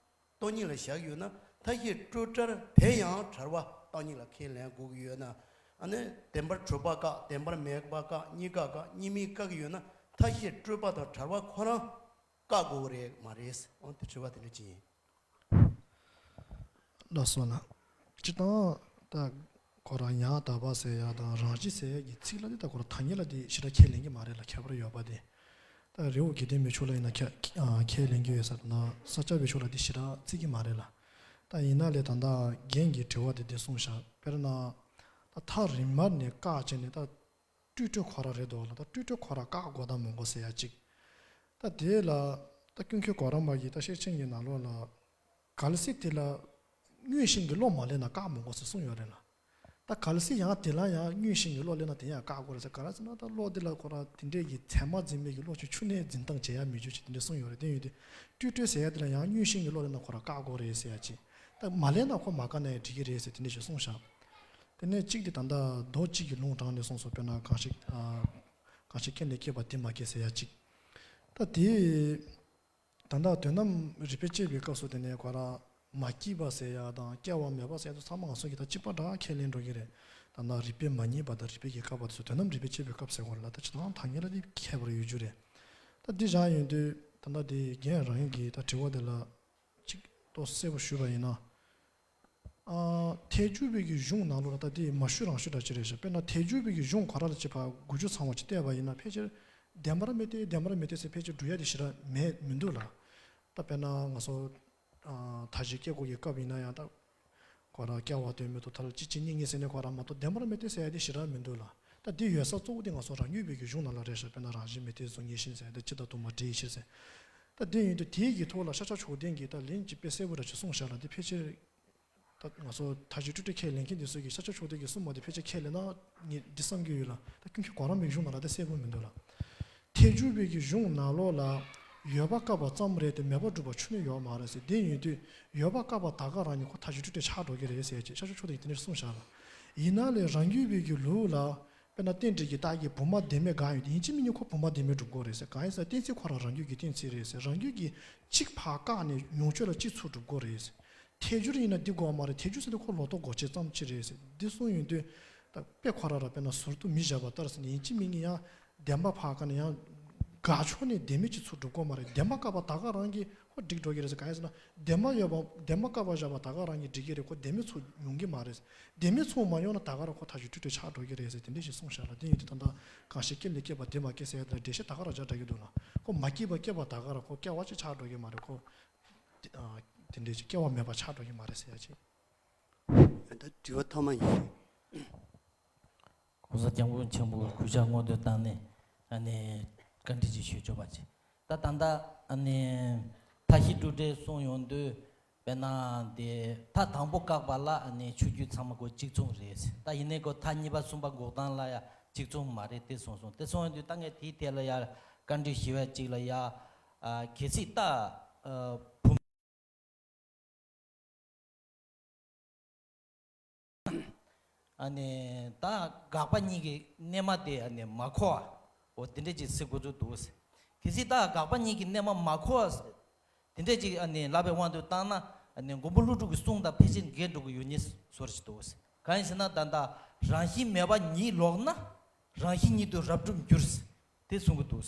སྟོང་ཉིད་ལ་བཞག་ཡོད་ན། མཐའ་བཞི་སྤྲོས་བྲལ་དེ་ཡང་བྲལ་བ་སྟོང་ཉིད་ལ་ཁས་ལེན་དགོས་ཀྱི་ཡོད་ན། ཨ་ནི་བདེན་པར་གྲུབ་པ་བཀག་བདེན་པར་མེད་པ་བཀག་གཉིས་ཀ་བཀག་གཉིས་མེད་བཀག་གི་ཡོད་ན། མཐའ་བཞི་སྤྲོས་པ་དང་བྲལ་བ་ཁོ་རང་བཀག་དགོས་རེད་མ་རེད། འོ་དེ་དྲི་བ་དེ་འདྲ་ཅིག་ཡིན། ལགས་སོ་ལགས། སྤྱིར་བཏང་ད་ཁོ་རང་ཡང་དག་པ་ཟེར་ཡ་དང་རང་བཞིན་ཟེར་ཡ་གི་ཚིག་ལ་དེ་ད་ཁོ་རང་ཐ་སྙད་ལ་དེ་ཞེ་དྲག་ཁས་ལེན་གྱི་མ་རེད་ལ། ཁྱད་པར་ཡོད་པ་དེ། ད་རི་བོ་དགེ་ལྡན་པའི་ཕྱོགས་ལ་ཡིན་ན་ཁས་ཁས་ལེན་གྱི་ཡོད་ས་དང་ས་སྐྱ་པའི་ཕྱོགས་ལ་དེ་ཞེ་དྲག་བརྩི་གི་མ་རེད་ལ། ད་ཡིན་ན་ལས་ད་ལྟ་རྒན་གྱི་དྲི་བ་དེ་འདི་གསུངས་ཤག་དཔེར་ན། ད་ཐག་རིང་མ་ནས་བཀག་བྱས་ནས་ད་སྤྲོས་བྲལ་ཁོ་རང་རེད་འདུག་ལ། ད་སྤྲོས་བྲལ་ཁོ་རང་བཀག་དགོས་དང་མི་དགོས་ཟེར་ཡ་གཅིག་ད་དེ་ལ་ད་ཀུན་མཁྱེན་གོ་རམས་པ་གིས་ད་ཤེར་ཕྱིན་གྱི་ནང་ལོགས་ལ། གལ་སྲིད་དེ་ལ་དངོས་གཞི་གི་བློ་མ་སླེབས་ན་བཀག་མི་དགོས་ཟེར་གསུངས་ཡོད་རེད་ལ། ད་གལ་སྲིད་ཡང་དེ་ལ་ཡང་དངོས་གཞི་གི་བློ་སླེབས་ན་དེ་ཡང་བཀག་དགོས་རེད་ཟེར། ག་རེ་ཟེར་ན་ད་བློ་དེ་ལ་ཁོ་རང་དེ་འདྲས་ཀྱི་ཚད་མ་འཛིན་མེད་ཀྱི་བློ་ཆུ་ཆུ་ནས་འཛིན་སྟངས་བྱེད་ཡ་མི་འཇུག་ཅིག་དེ་འདྲས་གསུངས་ཡོད་རེད། དེ་ཡོད་དུས་སྤྲོས་བྲལ་ཟེར་ཡ་དེ་ལ་ཡང་དངོས་གཞི་གི་བློ་སླེབས་ན་ཁོ་རང་བཀག་དགོས་རེད་ཟེར་ཡ་ཅིག་ད་མ་སླེབས་ན་ཁོ་མ་བཀག་ན་ཡང་འགྲིག་གི་རེད་ཟེར་དེ་འདྲས་ཞིག་གསུངས་ཤག་དེ་ནས་གཅིག་དེ་ད་ལྟ་མདོ་གཅིག་གི་ལུང་དྲངས་ནས་གསུངས་སོང་། དཔེར་ན་གང་ཞིག་ཨ། གང་ཞིག་རྐྱེན་ལས་སྐྱེས་པ་དེ་མ་སྐྱེས་ཟེར་ཡ་གཅིག་ད་དེ། ད་ལྟ་དོན་དམ་རིགས་པས་དཔྱད་པའི་སྐབས་སུ་དེ་ནས་ཁོ་རང་མ་སྐྱེས་པ་ཟེར་ཡ་དང་སྐྱེ་བ་མེད་པ་ཟེར་ཡ་དེ་ཚང་མ་ང་ཚོ་གིས་ད་གཅིག་པ་འདྲ་ཁས་ལེན་འགྲོ་གི་རེད། ད་ལྟ་རིགས་པས་མ་རྙེད་པ་དང་རིགས་པས་ཀྱིས་བཀག་པ་དེ་ཚོ་དོན་དམ་རིགས་པས་དཔྱད་པའི་སྐབས་ཟེར་དགོས་རེད་ལ། ད་སྤྱིར་བཏང་ཐ་སྙད་ལ་དེ་ཁྱད་པར་ཡོད་རྒྱུ་རེད། ད་འདི་བཞག་ཡོང་དུས་ད་ལྟ་དེ་རྒན་རང་གིས་ད་དྲི་བ་དེ་ལ་གཅིག་ ཏོག་གསལ་པོ་ཞུས་པ་ཡིན་ན། ཨ། ཐལ་འགྱུར་བའི་གི་གཞུང་ནང་ལོགས་ལ་ད་དེ་མ་ཞུ་རང་ཞུ་འདྲ་ཅིག་རེད་ཤག་དཔེར་ན་ཐལ་འགྱུར་བའི་གི་གཞུང་ག་ར་ལ་ཅིག་ཕར་འགུལ་སྐྱོད་ཚང་བ་ཅིག་བལྟས་པ་ཡིན་ན་ཕལ་ཆེར་བདེན་པར་མི་བལྟས་བདེན་པར་མི་བལྟས་ཟེར་ཕལ་ཆེར་འགྲོ་ཡ་དེ་ཞེ་དྲག་མེད་མི་འདུག་ལ། ད་དཔེར་ན་ང་ཚོ་ཨ། མཐའ་བཞི་སྐྱེ་སྒོ་གི་སྐབས་ཡིན་ན་ཡང་ད། ཁོ་རང་སྐྱེ་བ་དོན་མེད་དུ་ཐལ་གཅིག་གཅིག་གཉིས་གཉིས་ཟེར་ནས་ཁོ་རང་མ་གཏོགས་བདེན་པར་མི་བལྟས་ཟེར་ཡ་དེ་ཞེ་དྲག་མི་འདུག་ལ། ད་དེ་ཡོད་ས་གཙོ་བོ་དེ་ང་ཚོ་རང་རྒྱུད་པའི་གི་གཞུང་ནང་ལ་རེད་ཤག་དཔེར་ན་རང་བཞིན་མི་གཏད་གཟུགས་བརྙན་བཞིན་ཟེར་ད་སྤྱི་དང་དུ་མ་འདྲེས་ཕྱིར་ཟེར། ད་དེ་ཡིན་དུས་དེའི་གི་ཐོག་ལ་ཤཱཀྱ་མཆོག་ལྡན་གྱིས་ད་ལན་ཅིག་དཔེ་གསལ་པོ་འདྲ་ཅིག་གསུངས་ཤག་ལ་དེ་ཕལ་ཆེར། ད་ང་ཚོ་མཐའ་བཞི་སྤྲོས་བྲལ་ཁས་ལེན་མཁན་དེ་ཚོ་གིས་ཤཱཀྱ་མཆོག་ལྡན་གྱིས་གསུངས་པ་དེ་ཕལ་ཆེར་ཁས་ལེན་ན་ངས་འདི་བསམ་གྱི་ཡོད་ལ། ད་ཀུན་མཁྱེན་གོ་རམས་པའི་གཞུང་ནང་ལ་ད་གསལ་པོ་མི་འདུག་ལ། ཐལ་འགྱུར་བའི་གི་གཞུང་ནང་ལོགས་ལ་ཡོད་པ་བཀག་པ་ཙམ་རེད་དེ་མེད་པ་སྒྲུབ་པ་ཆུད་ནས་ཡོད་མ་རེད་ཟེར། དེ་ཡིན་དུས་ཡོད་པ་བཀག་པ་ད་ག་རང་ཉིད་ཁོ་མཐའ་བཞི་སྤྲོས་བྲལ་ཆགས་འགྲོ་གི་རེད་ཟེར་ཅེས་ཤཱཀྱ་མཆོག་ལྡན་གྱིས་དེ་འདྲ་གསུངས་བཞག་ལ། ཡིན་ན་ལས་རང་རྒྱུད་པའི་གི་ལུགས་ལ། དཔེར་ན་རྟེན་འབྲེལ་གྱི་རྟགས་ཀྱི་བུམ་པ་བདེན་མེད་འགལ་ཡོང་དུས་ཡིན་གཅིག་མིན་གཉིས་ཁོ་བུམ་པ་བདེན་མེད་སྒྲུབ་དགོས་རེད་ཟེར། གང་ཡིན་ཟེར་ན་གཏན་ཚིགས་ཁོ་རང་རང་རྒྱུད་ཀྱི་གཏན་ཚིགས་རེད་ཟེར། རང་རྒྱུད་ཀྱི་གཅིག་ཕར་བཀག་ནས་ཡོངས་གཅོད་ལ་གཅིག་ཚུར་སྒྲུབ་དགོས་རེད་ཟེར། ཐལ་འགྱུར་ཡིན་ན་འདི་དགོས་མ་རེད། ཐལ་འགྱུར་ཟེར་དུས་ཁོ་ལོག་རྟོག་འགོག་བྱེད་ཙམ་ཅིག་རེད་ཟེར། འདི་གསུངས་ཡོང་དུས་ད་དཔེ་ཁོ་རང་རང་དཔེར་ན་ཟུར་དུ་མི་བཞག་པ་ལྟར་ཟེར་ནས་ཡིན་གཅིག་མིན་གཉིས་ཡང་བདེན་པ་ཕར་བཀག་ནས་ཡང་དགག་ཕྱོགས་ནས་བདེན་མེད་གཅིག་ཚུར་སྒྲུབ་དགོས་མ་རེད། བདེན་པ་བཀག་པ་ད་ག་རང་གིས་ཁོ་འགྲིག་འགྲོ་གི་རེད་ཟེར། གང་ཡིན་ཟེར་ན་བདེན་པ་ཡོད་པ་བདེན་པ་བཀག་པ་བཞག་པ་ད་ག་རང་གིས་འགྲིག་གི་རེད། ཁོ་བདེན་མེད་ཚུར་ཡོང་གི་མ་རེད། བདེན་མེད་ཚུར་མ་ཡོང་ན་ད་ག་རང་ཁོ་མཐའ་བཞི་སྤྲོས་བྲལ་ཆགས་འགྲོ་གི་རེད་ཟེར་དེ་འདྲ་ཞིག་གསུངས་བཞག་ལ། དེ་ཡིན་དུས་ད་ལྟ་གང་ཞིག་སྐྱེས་ལས་སྐྱེས་པ་དེ་མ་སྐྱེས་ཟེར་ཡ་དེ་ལ་འགྲེལ་བཤད་ད་ག་རང་རྒྱག་འགྲོ་གི་འདུག་ལ། ཁོ་མ་སྐྱེས་པ་སྐྱེས་པ་ད་ག་རང་ཁོ་སྐྱེ་བ་ཅིག་ཆགས་འགྲོ་གི་མ་རེད། ཁོ་དེ་ཨ་དེ་འདྲ་ཞིག་སྐྱེ་བ་མེད་པ་ཆགས་འགྲོ་གི་མ་རེད་ཟེར་ཡ་ཅིག་ད་དྲི་བ་ཐོག་མ་ཡིན། ༸གོང་ས་༸སྐྱབས་མགོན་ཆེན་པོ་གུས་ཕྱག་སྔོན་དུ་བཏང་ནས་ཨ་ནི་བཀའ་འདྲི་ཅིག་ཞུ་ཆོག་པ་ཅིག་ད་ད་ལྟ་ཨ་ནི་མཐའ་བཞི་སྤྲོས་བྲལ་གསུངས་ཡོང་དུས། དཔེར་ན་དེ་མཐའ་དང་པོ་བཀག་པ་ལ་ཨ་ནི་ཆོས་བརྒྱུད་ཚང་མ་ཁོ་གཅིག་མཚུངས་རེད། ད་ཡིན་ནའི་ཁོ་མཐའ་གཉིས་པ་གསུམ་པ་འགོག་སྟངས་ལ་ཡ་གཅིག་མཚུངས་མ་རེད་དེ་གསུངས་སོང་། དེ་སོང་ཡོང་དུས་ད་ངས་དེའི་ཐད་ལ་ཡ་བཀའ་འདྲི་ཞུ་བ་གཅིག་ལ་ཡ། ཨ་གལ་སྲིད་ད་ཨ་བུམ། ཨ་ནི་ད་དགག་པ་གཉིས་ཀྱི་རྣལ་མ་དེ་ཨ་ནི་མ་གོ་བ། འོ་དེ་འདྲས་ཅིག་ཟེར་དགོས་ཚུལ་འདུག་ཟེར། གལ་སྲིད་ད་དགག་པ་གཉིས་ཀྱི་རྣལ་མ་མ་གོ་བ་ཟེར། དེ་འདྲས་ཅིག་ཨ་ནི་ལབ་པའི་དབང་དུ་བཏང་ན་ཨ་ནི་མགོན་པོ་ཀླུ་སྒྲུབ་ཀྱི་གསུང་དང་ཕལ་ཆེར་འགལ་འགྲོ་གི་ཡོད་ཉེན་བཟོ་འདྲ་ཅིག་འདུག་ཟེར། གང་ཡིན་ཟེར་ན་ད་ལྟ་རང་བཞིན་མེད་པ་ཉིད་ལོག་ན་རང་བཞིན་ཉིད་དུ་རབ་གྲུབ་འགྱུར་ཟེར། དེ་གསུང་གི་འདུག་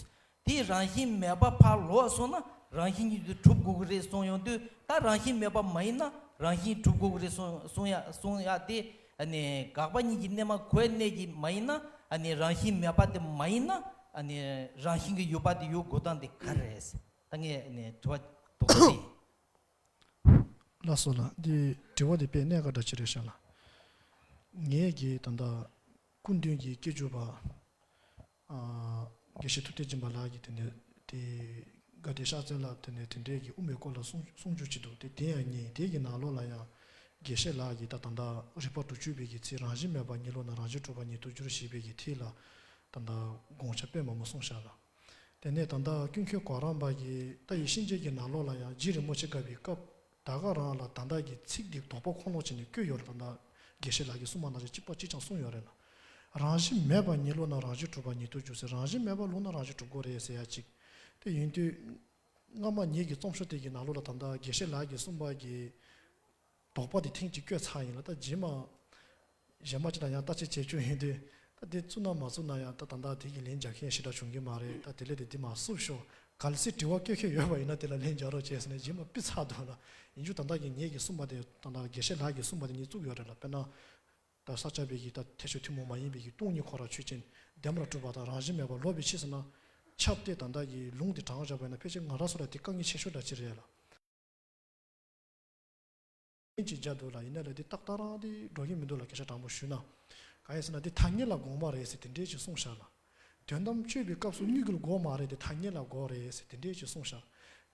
དེའི་རང་བཞིན་མེད་པ་ཕར་ལོག་སོང་ན་རང་བཞིན་ཉིད་དུ་གྲུབ་དགོས་ཀྱི་རེད་གསུངས་ཡོང་དུས། ད་རང་བཞིན་མེད་པ་མ་ཡིན་ན་རང་བཞིན་གྲུབ་དགོས་ཀྱི་རེད་གསུང་གསུང་ཡ་གསུང་ཡ་དེ་ཨ་ནི་དགག་པ་གཉིས་ཀྱི་རྣལ་མ་གོ་ཡ་གནད་ཀྱི་མ་ཡིན་ན། ཨ་ནི་རང་བཞིན་མེད་པ་དེ་མ་ཡིན་ན་ཨ་ནི་རང་བཞིན་གྱི་ཡོད་པ་དེ་ཡོད་དགོས་སྟངས་དེ་ག་རེ་རེད། ད་ངས་ཨ་ནི་དྲི་བ་དོགས་པ་དེ་ཡིན། ལགས་སོ་ལགས། འདི་དྲི་བ་འདི་དཔེ་གནད་འགག་འདྲ་ཅིག་རེད་ཤག་ལགས། ངས་ཀྱིས་ད་ལྟ་སྐུ་མདུན་གྱི་སྐྱབས་འཇུག་པ་ཨ་དགེ་བཤེས་ཐུབ་བསྟན་སྦྱིན་པ་ལགས་ཀྱིས་དེ་ནས་དེ་དགའ་ལྡན་ཕྱག་འཚལ་ལ་དེ་ནས་དེ་འདྲའི་གི་དབུ་མའི་སྐོར་ལ་གསུང་གསུང་རྒྱུ་ཅིག་འདུག་དེ་དེ་ཡང་ཉན། དེ་གི་ནང་ལོགས་ལ་ཡང་དགེ་བཤེས་ལགས་ཀྱིས་ད་ད་ལྟ་རིགས་པ་དྲུག་ཅུ་པའི་གི་ཚིག་རང་བཞིན་མེད་པ་ཉིད་ལོག་ན་རང་བཞིན་གྲུབ་པ་ཉིད་དུ་འགྱུར་ཞེས་པའི་གི་ཐད་ལ་ད་ལྟ་དགོངས་འཆར་དཔེ་མང་པོ་གསུངས་བཞག་ལ། དེ་ནས་ད་ལྟ་ཀུན་མཁྱེན་གོ་རམས་པ་གིས་ད་ཡིད་བཞིན་རྗེ་གི་ནང་ལོགས་ལ་ཡང་རྗེ་རིན་པོ་ཆེ་དགའ་བའི་སྐབས་ད་ག་རང་ལ་ད་ལྟ་གི་ཚིག་འདི་དོགས་པ་ཁོང་ལོག་བྱས་ནས་བཀོད་ཡོད་རེད། ད་ལྟ་དགེ་བཤེས་ལགས་ཀྱིས་གསུངས་པ་ནང་བཞིན་གཅིག་པ་གཅིག་རྐྱང་གསུངས་ཡོད་རེད་ལ། རང་བཞིན་མེད་པ་ཉིད་ལོག་ན་རང་བཞིན་གྲུབ་པ་ཉིད་དུ་འགྱུར་ཟེར། རང་བཞིན་མེད་པ་ལོག་ན་རང་བཞིན་གྲུབ་དགོས་རེད་ཟེར་ཡ་གཅིག་དེ་ཡིན་དུས་སྔ་མ་ཉིད་ཀྱི་རྩོམ་ཤོག་དེ་གི་ནང་ལོགས་ལ་ད་ལྟ་དགེ་བཤེས་ལགས་ཀྱིས་གསུངས་པ་གི་དོགས་པ་དེ་ཐེངས་གཅིག་བཀོད་ཚར་ཡིན་ལ། ད་རྗེས་མ་གཞན་མ་ཅིག་ལ་ཡང་བརྟག་དཔྱད་བྱེད་རྒྱུ་ཡིན་དུས་ད་དེ་བཙུགས་ན་མ་བཙུགས་ན་ཡང་ད་ད་ལྟ་དེ་གི་ལན་རྒྱག་མཁན་ཞེ་དྲག་བྱུང་གི་མ་རེད། ད་དེ་ལས་དེ་དེ་མ་བསུབ་ཤོག་གལ་སྲིད་དྲི་བ་བཀོད་མཁན་ཡོད་པ་ཡིན་ན་དེ་ལ་ལན་རྒྱག་རོགས་བྱས་ཟེར་ནས་རྗེས་མ་ཕུད་ཚར་འདུག་ལ། ཡིན་རྒྱུ་ད་ལྟ་གི་ངེད་ཀྱིས་གསུངས་པ་དེ་ད་ལྟ་དགེ་བཤེས་ལགས་ཀྱིས་གསུངས་པ་དེ་ངས་བཙུགས་ཡོད་རེད་ལ། དཔེར་ན་ད་ས་སྐྱ་པའི་གི་ད་ཐེག་མཆོག་ཐུན་མོང་མ་ཡིན་པའི་གི་སྟོང་ཉིད་ཁོ་རང་ཆོས་ཅན། བདེན་པར་གྲུབ་པ་དང་རང་བཞིན་མེད་པ་ལོག་པའི་ཕྱིར་ཟེར་ན་ཁྱབ་སྟེ་ད་ལྟ་གི་ལུང་དེ་དྲངས་བཞག་པ་ཡིན་ན་ཕལ་ཆེར་ང་རང་ཚོ་ལ་དེ་དཀའ་ངལ་ཆེ་ཤོས་འདྲ་ཅིག་རེད་ལ། ལན་ཅིག་བརྒྱབ་འདུག་ལ། ཡིན་ན་ལས་དེ་ཏག་ཏག་རང་དེ་འགྲོ་གི་མི་འདུག་ལ། སྐད་ཆ་དྲང་པོ་ཞུས་ན། གང་ཡིན་ཟེར་ན་དེ་ཐ་སྙད་ལ་དགོངས་པ་རེད་ཟེར་དེ་འདྲས་ཅིག་གསུངས་བཞག་ལ། དོན་དམ་དཔྱོད་པའི་སྐབས་སུ་དངོས་ཀྱི་དགོངས་མ་རེད་དེ་ཐ་སྙད་ལ་དགོངས་རེད་ཟེར་དེ་འདྲས་ཅིག་གསུངས་བཞག་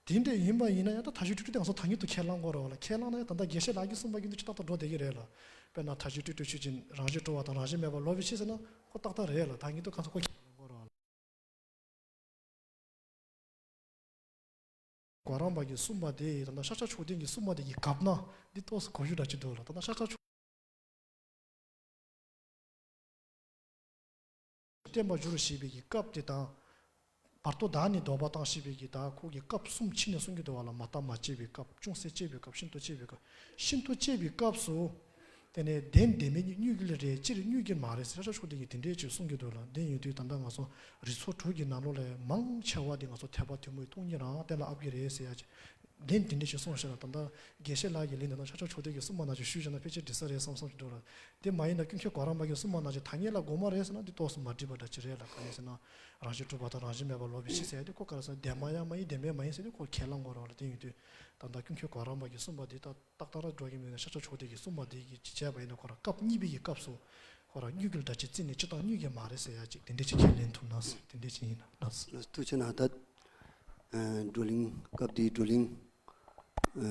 དེ་འདྲས་ཡིན་པ་ཡིན་ན་ཡང་ད་མཐའ་བཞི་སྤྲོས་བྲལ་དེ་ང་ཚོ་ཐ་སྙད་དུ་ཁས་བླང་དགོས་རེད་བ་ལ། ཁས་བླངས་ན་ཡང་ད་ལྟ་དགེ་བཤེས་ལགས་ཀྱིས་གསུངས་པ་བཞིན་དུ་ཅིག་ཏག་ཏག་འགྲོ་བསྡད་ཀྱི་རེད་ལ། དཔེར་ན་མཐའ་བཞི་སྤྲོས་བྲལ་ཆོས་ཅན། རང་བཞིན་གྲུབ་པ་དང་རང་བཞིན་མེད་པ་ལོག་པའི་ཕྱིར་ཟེར་ན་ཁོ་ཏག་ཏག་རེད་ལ། ཐ་སྙད་དུ་ཁ་ཚ་ཁོ་ཁས་བླངས་དགོས་རེད་བ་ལ། གོ་རམས་པ་གིས་གསུངས་པ་དེ་ད་ལྟ་ཤཱཀྱ་མཆོག་ལྡན་གྱིས་གསུངས་པ་དེ་གི་གབ་ན་འདི་ཏོག་ཙམ་གོ་རྒྱུ་འདྲ་ཅིག་འདུག་ལ། ད་ལྟ་ཤཱཀྱ་མཆོག་བསྟན་པ་བསྒྱུར་ཞེས་པའི་གི་སྐབས་དེ་དང་། བར་དོ་བདག་ནི་བཟློག་པ་དང་ཞེས་པའི་གི་ད་ཁོ་གི་སྐབས་གསུམ་ཕྱེ་ནས་གསུང་གི་འདུག་བ་ལ། མ་བརྟགས་མ་དཔྱད་པའི་སྐབས། ཅུང་ཟད་དཔྱད་པའི་སྐབས། ཤིན་ཏུ་དཔྱད་པའི་སྐབས། ཤིན་ཏུ་དཔྱད་པའི་སྐབས་སུ། དེ་ནས་བདེན་བདེན་མིན་གཉིས་དངོས་ཀྱི་ལས་རེད། སྤྱིར་དངོས་ཀྱི་མ་རེད་ཟེར་ཤཱཀྱ་མཆོག་ལྡན་གྱིས་དེ་འདྲའི་ཅིག་གསུང་གི་འདུག་ལ། དེ་ཡིན་དུས་ད་ལྟ་ང་ཚོ་རིགས་ཚོགས་དྲུག་གི་ནང་ལོགས་ལས་མང་ཆེ་བ་དེ་ང་ཚོ་ཐེག་པ་ཐུན་མོང་སྟོང་ཉིད་རང་གཏན་ལ་ཕབ་ཀྱི་རེད་ཟེར་ཡ་ཅིག་ལན་དེ་འདྲ་ཞིག་གསུངས་བཞག་ན། ད་ལྟ་དགེ་བཤེས་ལགས་ཀྱི་ལན་དེ་དང་ཤཱཀྱ་མཆོག་ལྡན་གྱི་གསུངས་པ་ནང་བཞིན་ཞུས་བཞག་ན་ཕལ་ཆེར་འགྲིག་ས་རེད་བསམ་བསམ་ཞིག་འདུག་ལ། དེ་མ་ཡིན་ན་ཀུན་མཁྱེན་གོ་རམས་པ་གྱིས་གསུངས་པ་ནང་བཞིན་ཐ་སྙད་ལ་དགོས་མ་རེད་ཟེར་ན་འདི་ཏོག་ཙམ་མ་འགྲིག་པ་འདྲ་ཅིག་རེད་ལ། གང་ཡིན་ཟེར་ན་རང་བཞིན་གྲུབ་པ་དང་རང་བཞིན་མེད་པ་ལོག་པའི་ཕྱིར་ཟེར་ཡ་དེ་ཁོ་ག་རེ་ཟེར་བདེན་པ་ཡང་མ་ཡིན་བདེན་པའི་མ་ཡིན་ཟེར་དེ་ཁོ་ཁས་བླངས་དགོས་རེད་ལ། དེ་ཡིན་དུས་ད་ལྟ་ཀུན་མཁྱེན་གོ་རམས་པ་གྱིས་གསུངས་པ་འདི་ད་ཏག་ཏག་ར་འགྲོ་གི་མེད་ན་ཤཱཀྱ་མཆོག་ལྡན་གྱིས་གསུངས་པ་འདི་གི་ཅི་བྱས་པ་ཡིན་ན་ཁོ་རང་སྐབས་གཉིས་པའི་གི་སྐབས་སུ་ཁོ་རང་དངོས་ཀྱི་སྒྲ་ཆས་བརྩིས་ནས་སྤྱིར་བཏང་དངོས་ཀྱི་མ་རེད་ཟེར་ཡ་ཅིག་དེ་འདྲ་ཅིག་ཁས་ལེན་ཐུབ་ན་ཟེར་དེ་འདྲ་ཅིག་ཡིན་ན་ལགས་སོ། ཐུགས་རྗེ་གནང་། ད་ཨ་བགྲོ་གླེང་སྐབས་འདིའི་བགྲོ་གླེང་ཨ་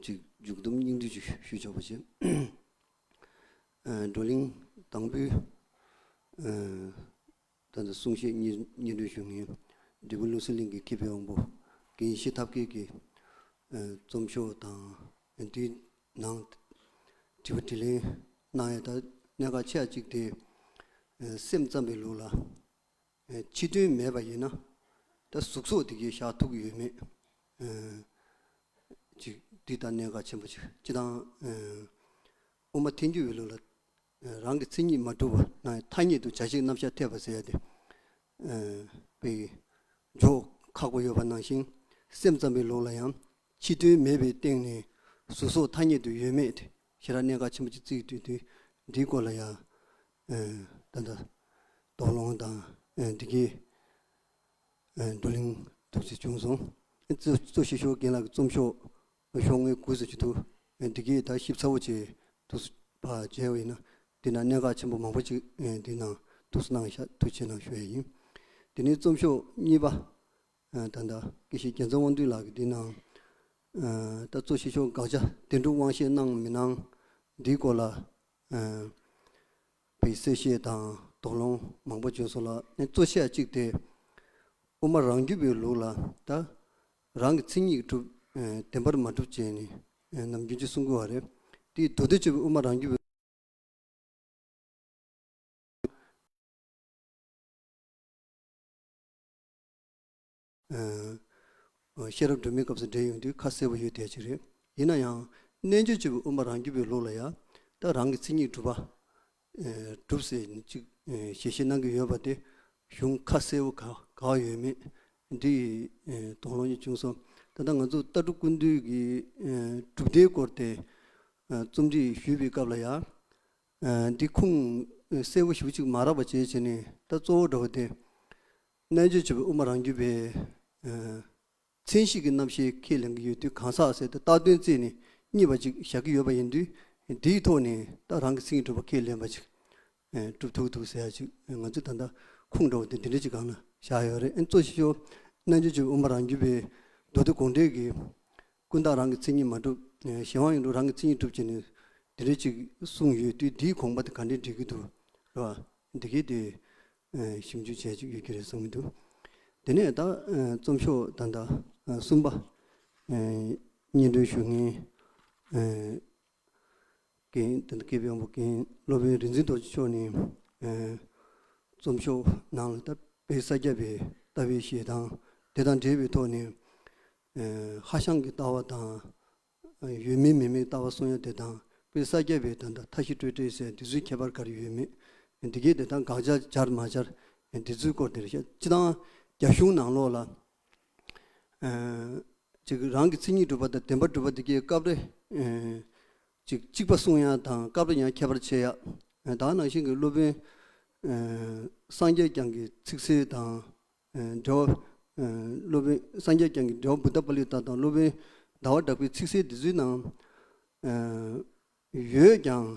ཅིག་མཇུག་བསྡོམས་སྙིང་བསྡུས་ཅིག་ཞུ་ཆོག་པ་བྱེད། ཨ་བགྲོ་གླེང་དང་པོའི་ཨ་ད་ལྟ་གསུང་བཤད་སྙན་སྙན་སྒྲོན་ཞུ་མཁན་འབྲས་སྤུངས་བློ་གསལ་གླིང་གི་མཁས་པའི་དབང་པོ་རྒན་ཡེ་ཤེས་ཐབས་མཁས་ཀྱིས་ཨ་རྩོམ་ཤོག་དང་དེའི་ནང་དྲི་བ་དྲིས་ལན་གནང་ཡ་ད་གནད་འགག་ཆེ་བ་གཅིག་དེ་ཨ་སེམས་ཙམ་པའི་ལུགས་ལ་ཨ་ཕྱི་དོན་མེད་པ་ཡིན་ན་ད་གཟུགས་སོགས་དེ་གའི་བཞག་ཐུབ་ཀྱི་ཡོད་མེད་ཨ་ཅིག་འདི་ལྟར་གནད་འགག་ཆེན་པོ་ཅིག་སྤྱིར་བཏང་ཨ་དབུ་མ་ཐལ་འགྱུར་བའི་ལུགས་ལ་རང་གི་མཚན་ཉིད་མ་གྲུབ་པ་ན་ཐ་སྙད་དུ་བྱ་བྱེད་རྣམ་གཞག་འཐད་པ་ཟེར་ཡ་དེ་ཨ་དཔེ་འཇོག་ཁག་པོ་ཡོད་པ་ནང་བཞིན་སེམས་ཙམ་པའི་ལུགས་ལ་ཡང་ཕྱི་དོན་མེད་པའི་སྟེང་ནས་གཟུགས་སོགས་ཐ་སྙད་དུ་ཡོད་མེད་དེ་ཞེ་དྲག་གནད་འགག་ཆེན་པོ་ཅིག་བརྩིས་དུས་དུས་འདིའི་སྐོར་ལ་ཡང་ཨ་ད་ལྟ་དོགས་སློང་དང་ཨ་འདི་གའི་ཨ་བགྲོ་གླེང་ཐུགས་རྗེ་བྱུང་སོང་། གཙོ་གཙོ་ཆེ་ཤོས་རྒན་ལགས་ཀྱི་རྩོམ་ཤོག་ཤོག་ངོས་དགུ་ཙམ་ཅིག་འདུག་འདི་གའི་ད་ཞིབ་ཚགས་པོ་བྱས་འདུག་ཕར་མཇལ་བ་ཡིན་ན་འདི་ན་གནད་འགག་ཆེན་པོ་མང་པོ་ཅིག་འདི་ནང་འདུག་གནང་ཤག་ཐུགས་རྗེ་གནང་ཞུ་ཡ་ཡིན། དེ་ནས་རྩོམ་ཤོག་གཉིས་པ་ད་ལྟ་དགེ་བཤེས་རྒྱལ་མཚན་དབང་འདུས་ལགས་ཀྱིས་འདི་ནང་ད་གཙོ་ཆེ་ཤོས་དགག་བྱ་བདེན་གྲུབ་དབང་ཤེས་གནང་མི་གནང་འདིའི་སྐོར་ལ་པའི་གསལ་བཤད་དང་དོགས་སློང་མང་པོ་བྱུང་སོང་ལ། གཙོ་ཆེ་བ་གཅིག་དེ་དབུ་མ་རང་རྒྱུད་པའི་ལུགས་ལ་ད་རང་གི་མཚན་ཉིད་གྲུབ་བདེན་པར་མ་གྲུབ་ཅེས་ནི་ནམ་རྒྱུན་གྱི་གསུང་གི་བ་རེད། དེའི་མདོ་སྡེ་སྤྱོད་པའི་དབུ་མ་རང་རྒྱུད་པའི་ཤེས་རབ་སྒྲོན་མེའི་སྐབས་སུ་འགྲེལ་ཡོང་དུས་ཁ་གསལ་པོ་ཡོད་བསྡད་ཅིག་རེད། ཡིན་ན་ཡང་རྣལ་འབྱོར་སྤྱོད་པའི་དབུ་མ་རང་རྒྱུད་པའི་ལུགས་ལ་ཡང་ད་རང་གི་མཚན་ཉིད་གྲུབ་པ་གྲུབ་ཟེར་ཅིག་ཞལ་བཞེས་གནང་གི་ཡོད་པ་དེ་གཞུང་ཁ་གསལ་པོ་ག་ག་ཡོད་མེད་འདི་དོགས་སློང་ཅིག་བྱུང་སོང་། ད་ལྟ་ང་ཚོ་ལྟ་གྲུབ་ཀུན་བཏུས་ཀྱི་གྲུབ་མཐའི་སྐོར་དེ་རྩོམ་སྒྲིག་ཞུས་པའི་སྐབས་ལ་ཡང་འདི་ཁུངས་གསལ་པོ་ཞེ་པོ་ཅིག་མ་རག་པ་བྱས་བྱས་ནས་ད་གཙོ་བོ་འདྲ་བོ་དེ་རྣལ་འབྱོར་སྤྱོད་པའི་དབུ་མ་རང་རྒྱུད་པའི་མཚན་གཞི་གི་རྣམ་བཤད་ཁས་ལེན་གྱི་ཡོད་དུས་གང་ཟག་ཟེར་ཏེ་བཏགས་དོན་བརྩིས་ནས་གཉིས་པ་ཅིག་བཞག་གི་ཡོད་པ་ཡིན་དུས་འདིའི་ཐོག་ནས་ད་རང་གི་མཚན་ཉིད་གྲུབ་པ་ཁས་ལེན་པ་ཅིག་གྲུབ་ཐུབ་འདུག་ཟེར་ཡ་ཅིག་ང་ཚོས་ད་ལྟ་ཁུངས་འདྲ་བོ་དེ་འདི་འདྲ་ཅིག་སྒང་ལ་བཞག་ཡོད་རེད། གཙོ་ཆེ་ཤོས་རྣལ་འབྱོར་སྤྱོད་པའི་དབུ་མ་རང་རྒྱུད་པའི་མདོ་སྡེ་དགོངས་འགྲེལ་གྱི་ཀུན་བརྟགས་རང་གི་མཚན་ཉིད་མ་གྲུབ། གཞན་དབང་ཡིན་འགྲོ་རང་གི་མཚན་ཉིད་གྲུབ་ཅེས་ནས་འདི་འདྲ་ཅིག་གསུངས་ཡོད་དུས་འདིའི་དགོངས་པ་དེ་ག་འདྲས་འགྲིག་གི་འདུག་རེད་བ། འདི་གའི་དེ་ཞིབ་འཇུག་བྱས་ཅིག་ཡོད་ཀྱི་རེད་བསམ་གྱི་འདུག་དེ་ནས་ད་རྩོམ་ཤོག་ད་ལྟ་གསུམ་པ་སྙན་སྒྲོན་ཞུ་མཁན་རྒན་ད་ལྟ་མཁས་པའི་དབང་པོ་རྒན་སློབ་དཔོན་རིག་འཛིན་རྡོ་རྗེ་མཆོག་ནས་རྩོམ་ཤོག་ནང་ལ་ད་དཔལ་ས་སྐྱ་པའི་ལྟ་བའི་ཞལ་ཐང་དེ་དང་འབྲེལ་བའི་ཐོག་ནས་ཧྭ་ཤང་གི་ལྟ་བ་དང་ཡོད་མིན་མེད་མིན་ལྟ་བ་གསུང་ཡ་དེ་དང་དཔལ་ས་སྐྱ་པའི་ད་ལྟ་མཐའ་བཞི་སྤྲོས་བྲལ་ཟེར་འདི་ཚོའི་ཁྱད་པར་ག་རེ་ཡོད་མེད་འདི་གའི་དེ་དང་དགག་བྱ་སྦྱར་མ་སྦྱར་འདི་ཚོའི་སྐོར་དེ་རེད་ཤག་སྤྱིར་བཏང་རྒྱ་གཞུང་ནང་ལོགས་ལ་ཅིག་རང་གི་མཚན་ཉིད་གྲུབ་པ་དང་བདེན་པར་གྲུབ་པ་འདི་གའི་སྐབས་རེ་ཅིག་གཅིག་པ་གསུང་ཡ་དང་སྐབས་རེ་ཡང་ཁྱད་པར་ཕྱེ་ཡ། ད་ནང་བཞིན་གྱི་སློབ་དཔོན་སངས་རྒྱས་བསྐྱངས་ཀྱི་ཚིག་གསལ་དང་། འགྲེལ་བ། སློབ་དཔོན་སངས་རྒྱས་བསྐྱངས་ཀྱི་འགྲེལ་བ་བུདྡྷ་པཱ་ལི་ཏ་དང་སློབ་དཔོན་ཟླ་བ་གྲགས་པའི་ཚིག་གསལ་འདི་ཚོའི་ནང་། ཡོད་ཀྱང་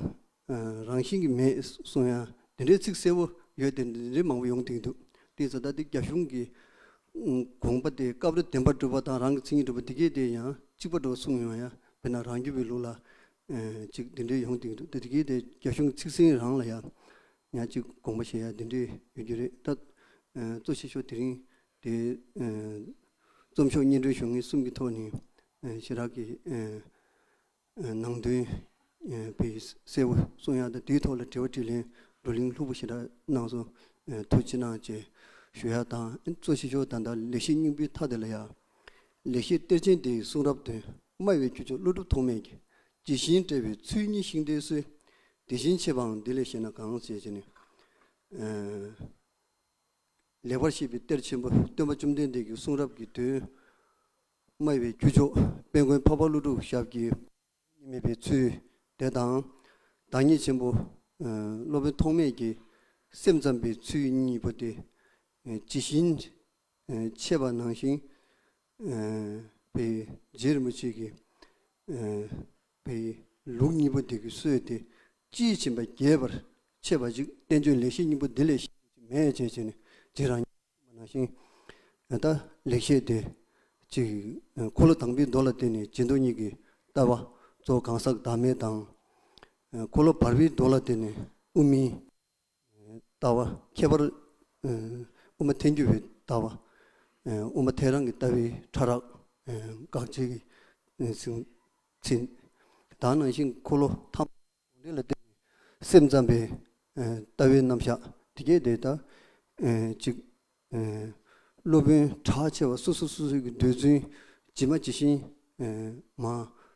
རང་བཞིན་གྱིས་མེད་གསུང་ཡ་འདི་འདྲའི་ཚིག་གསལ་པོ་ཡོད་དེ་འདི་འདྲའི་མང་པོ་ཡོང་གི་འདུག་དེ་ཙང་ད་ལྟའི་རྒྱ་གཞུང་གི་དགོངས་པ་དེ་སྐབས་རེ་བདེན་པར་གྲུབ་པ་དང་རང་གི་མཚན་ཉིད་གྲུབ་པ་འདི་གས་དེ་ཡང་གཅིག་པ་འདྲ་བོ་གསུངས་ཡོང་ཡ་དཔེར་ན་རང་རྒྱུད་པའི་ལུགས་ལ་ཅིག་འདི་འདྲའི་ཡོང་གི་འདུག་དེ་གས་དེ་རྒྱ་གཞུང་གི་ཚིག་ཟིན་རང་ལ་ཡ་ཡང་ཅིག་དགོངས་པ་བཞེས་ཡ་འདི་འདྲའི་ཡོད་རྒྱུ་རེད་ད། གཙོ་ཆེ་ཤོས་དེ་རིང་དེ་རྩོམ་ཤོག་སྙན་སྒྲོན་ཞུ་མཁན་གསུམ་གྱི་ཐོག་ནས་ཞེ་དྲག་གི་ནང་དོན་དཔེ་གསལ་པོ་གསུང་ཡག་དང་དེའི་ཐོག་ལ་དྲི་བ་དྲིས་ལན་བགྲོ་གླེང་ལྷུག་པོ་ཞེ་དྲག་གནང་སོང་། ཐུགས་རྗེ་གནང་ཅེས་ཞུ་ཡག་དང་གཙོ་ཆེ་ཤོས་ད་ལྟ་ལེགས་བཤད་སྙིང་པོའི་མཐའ་དེ་ལ་ཡ། ལེགས་བཤད་གཏེར་ཆེན་དེ་ཡི་གསུང་རབ་སྟོན། སྨྲ་བའི་ཁྱུ་མཆོག་ཀླུ་སྒྲུབ་ཐོགས་མེད་ཀྱིས། ཇི་བཞིན་འགྲེལ་བའི་ཚུལ་གཉིས་ཤིང་རྟའི་སྲོལ། དེ་བཞིན་ཕྱེ་བའང་འདི་ལས་ཤེས་ན་གང་ཞེས་བྱས་ནས། ལེགས་པར་བཤད་པའི་གཏེར་ཆེན་པོ་སྟོན་པ་བཅོམ་ལྡན་འདས་ཀྱི་གསུང་རབ་ཀྱི་དོན་ སྨྲ་བའི་ཁྱུ་མཆོག་དཔལ་མགོན་འཕགས་པ་ཀླུ་སྒྲུབ་ཞབས་ཀྱི་མེད་པའི་ཚུལ་དེ་དང་། བདག་ཉིད་ཆེན་པོ་སློབ་དཔོན་ཐོགས་མེད་ཀྱི་སེམས་ཙམ་པའི་ཚུལ་གཉིས་པོ་དེ་ཇི་བཞིན་འཆད་པ་ནང་བཞིན། པའི་རྗེ་རིན་པོ་ཆེ་གི་པའི་ལུགས་གཉིས་པོ་དེ་གི་སྲོལ་དེ་དཔྱིས་ཕྱིན་པ་རྒྱས་པར་འཆད་པ་ཅིག་བསྟན་བཅོས་ལེགས་བཤད་སྙིང་པོ་འདི་ལས་ཤེས་མེད་ཅེས་བྱས་ནས་རྗེ་རང་ཉིད་ནང་བཞིན། ད་ལེགས་བཤད་དེ་ཅིག་འཁོར་ལོ་དང་པོའི་མདོ་ལ་བརྟེན་ནས་སྦྱིན་བདག་གཉིས་ཀྱི་ལྟ་བ་གཙོ་བོ་གང་ཟག་བདག་མེད་དང་། འཁོར་ལོ་བར་པའི་མདོ་ལ་བརྟེན་ནས་དབུ་མའི་ལྟ་བ། ཁྱད་པར་དབུ་མ་ཐལ་འགྱུར་བའི་ལྟ་བ། དབུ་མ་ཐལ་རང་གི་ལྟ་བའི་ཕྲ་རགས་དགག་བྱའི་གི་ཚིག་ཚིག་ད་ནང་བཞིན་འཁོར་ལོ་ཐམས་ཅད་ལ་བརྟེན་ནས་སེམས་ཙམ་པའི་ལྟ་བའི་རྣམ་གཞག་དེ་གས་དེ་ད་ཅིག་སློབ་དཔོན་གྲགས་ཆེ་བ་སོ་སོ་སོ་སོའི་གི་འདོད་ཚུལ་ཇི་མ་ཇི་བཞིན་མ་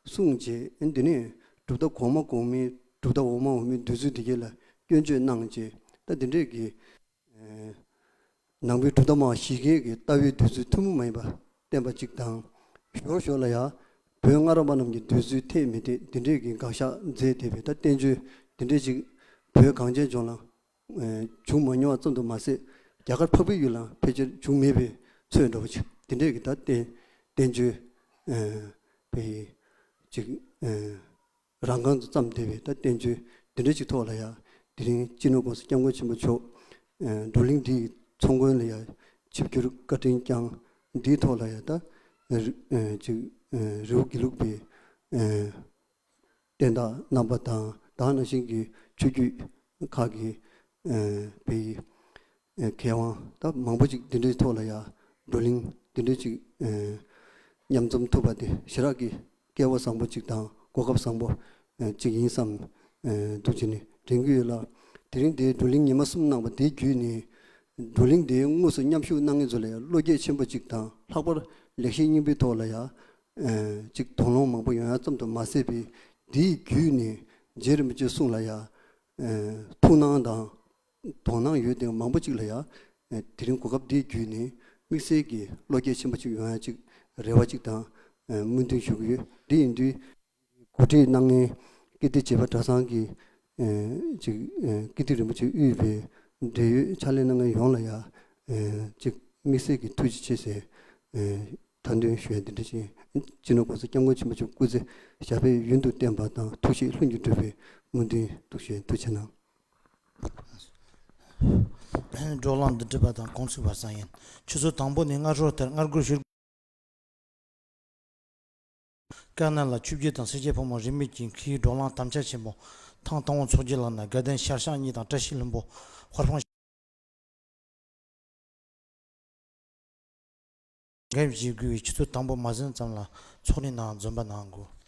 གསུངས་རྗེས། འདི་ནས་གྲུབ་མཐའ་གོང་མ་གོང་མའི་གྲུབ་མཐའ་འོག་མ་འོག་མའི་འདོད་ཚུལ་དེ་གས་ལ་སྐྱོན་བརྗོད་གནང་རྗེས། ད་འདི་འདྲས་ཀྱི་ནང་པའི་གྲུབ་མཐའ་མ་བཞི་ཀའི་གི་ལྟ་བའི་འདོད་ཚུལ་ཐུན་མོང་མ་ཡིན་པ་བསྟན་པ་གཅིག་དང་། ཞོར་ཞོར་ལ་ཡང་བོད་སྔ་རབས་པ་རྣམས་ཀྱི་འདོད་ཚུལ་འཐད་མི་འཐད་འདི་འདྲས་ཀྱི་དགག་བཞག་མཛད་དེ་བས། ད་བསྟན་བཅོས་འདི་འདྲས་ཅིག་བོད་གངས་ཅན་ལྗོངས་ལ་བྱུང་མ་མྱོང་བ་ཙམ་དུ་མ་ཟད། རྒྱ་གར་འཕགས་པའི་ཡུལ་ལ་ཕལ་ཆེར་བྱུང་མེད་པའི་ཚོད་འདྲ་བོ་ཅིག་འདི་འདྲས་ཀྱི་ད་བསྟན་བསྟན་བཅོས་པའི་ཅིག་རང་རྐང་དུ་བརྩམས་བསྡད་པའི་ད་བསྟན་བཅོས་འདི་འདྲ་ཅིག་ཐོག་ལ་ཡང་དེ་རིང་སྤྱི་ནོར་༸གོང་ས་༸སྐྱབས་མགོན་ཆེན་པོ་མཆོག་བགྲོ་གླེང་འདིའི་ཚོགས་མགོན་ལ་ཡང་ཆིབས་བསྒྱུར་བཀའ་དྲིན་བསྐྱངས། འདིའི་ཐོག་ལ་ཡང་ད་ཅིག་རི་བོ་དགེ་ལུགས་པའི་བསྟན་བདག་རྣམ་པ་དང་། ད་ནང་བཞིན་གྱི་ཆོས་བརྒྱུད་ཁག་གི་པའི་མཁས་དབང་ད་མང་པོ་ཅིག་འདི་འདྲའི་ཐོག་ལ་ཡང་བགྲོ་གླེང་འདི་འདྲའི་ཅིག་མཉམ་འཛོམས་ཐུབ་པ་དེ་ཞེ་དྲག་གི་སྐལ་བ་བཟང་པོ་ཅིག་དང་གོ་སྐབས་བཟང་པོ་ཅིག་ཡིན་བསམ་འདུག་བྱས་ནས་དྲན་གྱི་ཡོད་ལ། དེ་རིང་འདིའི་བགྲོ་གླེང་ཉི་མ་གསུམ་གནང་བ་དེ་བརྒྱུད་ནས་བགྲོ་གླེང་འདིའི་དངོས་སུ་མཉམ་ཞུགས་གནང་མཁན་ཚོ་ལ་ཡང་བློ་སྐྱེད་ཆེན་པོ་ཅིག་དང་། ལྷག་པར་ལེགས་བཤད་སྙིང་པོའི་ཐོག་ལ་ཡང་ཅིག་དོགས་སློང་མང་པོ་ཡོང་ཡ་ཙམ་དུ་མ་ཟད་པའི་འདིའི་བརྒྱུད་ནས་རྗེ་རིན་པོ་ཆེའི་གསུང་ལ་ཡང་ཐུགས་སྣང་དང་དོ་སྣང་ཡོད་དེ་མང་པོ་ཅིག་ལ་ཡང་དེ་རིང་གོ་སྐབས་འདིའི་བརྒྱུད་ནས་དམིགས་བསལ་གྱི་བློ་སྐྱེད་ཆེན་པོ་ཅིག་ཡོང་ཡ་ཅིག་རེ་བ་ཅིག་དང་སྨོན་འདུན་ཞུ་གི་ཡོད། འདི་ཡིན་དུས་གོ་སྒྲིག་གནང་མཁན་ཀིརྟི་བྱེས་པ་གྲྭ་ཚང་གི་ཅིག་ཀིརྟི་རིན་པོ་ཆེ་དབུས་པའི་འབྲེལ་ཡོད་ཕྱག་ལས་གནང་མཁན་ཡོངས་ལ་ཡང་ཅིག་དམིགས་བསལ་གྱི་ཐུགས་རྗེ་ཆེ་ཟེར་མཐའ་འདོན་ཞུ་ཡ་འདི་འདྲ་ཞིག་སྤྱི་ནོར་༸གོང་ས་༸སྐྱབས་མགོན་ཆེན་པོ་མཆོག་སྐུ་ཚེ་ཞབས་པད་ཡུན་དུ་བརྟན་པ་དང་ཐུགས་བཞེད་ལྷུན་གྱིས་གྲུབ་པའི་སྨོན་འདུན་འདུག་ཞུ་ཡ། ཐུགས་རྗེ་གནང་། བགྲོ་གླེང་འདི་གྲུབ་པ་དང་གོང་ཚུགས་པར་སང་ཡིན། ཆུ་ཚོད་དང་པོ་ནས་སྔ་དྲོ་ལྟར་སྔ་དགོང་ཕྱི་དཀར་ནག་ལ་ཆོས་བརྒྱུད་དང་སེར་སྐྱའི་ཕོ་མོ་རིས་མེད་ཀྱི་མཁས་པའི་བགྲོ་གླེང་དམ་བཅའ་ཆེན་པོ་ཐེངས་དང་པོ་འཚོགས་རྒྱུ་ལགས་ན། དགའ་ལྡན་ཤར་བྱང་གཉིས་དང་བཀྲ་ཤིས་ལྷུན་པོ་དཔལ་སྤུངས། འགན་བཞེས་དགོས་པའི་ཆུ་ཚོད་དང་པོ་མ་ཟིན་ཙམ་ལ་ཚོགས་གླེང་ནང་འཛོམས་པ་གནང་དགོས།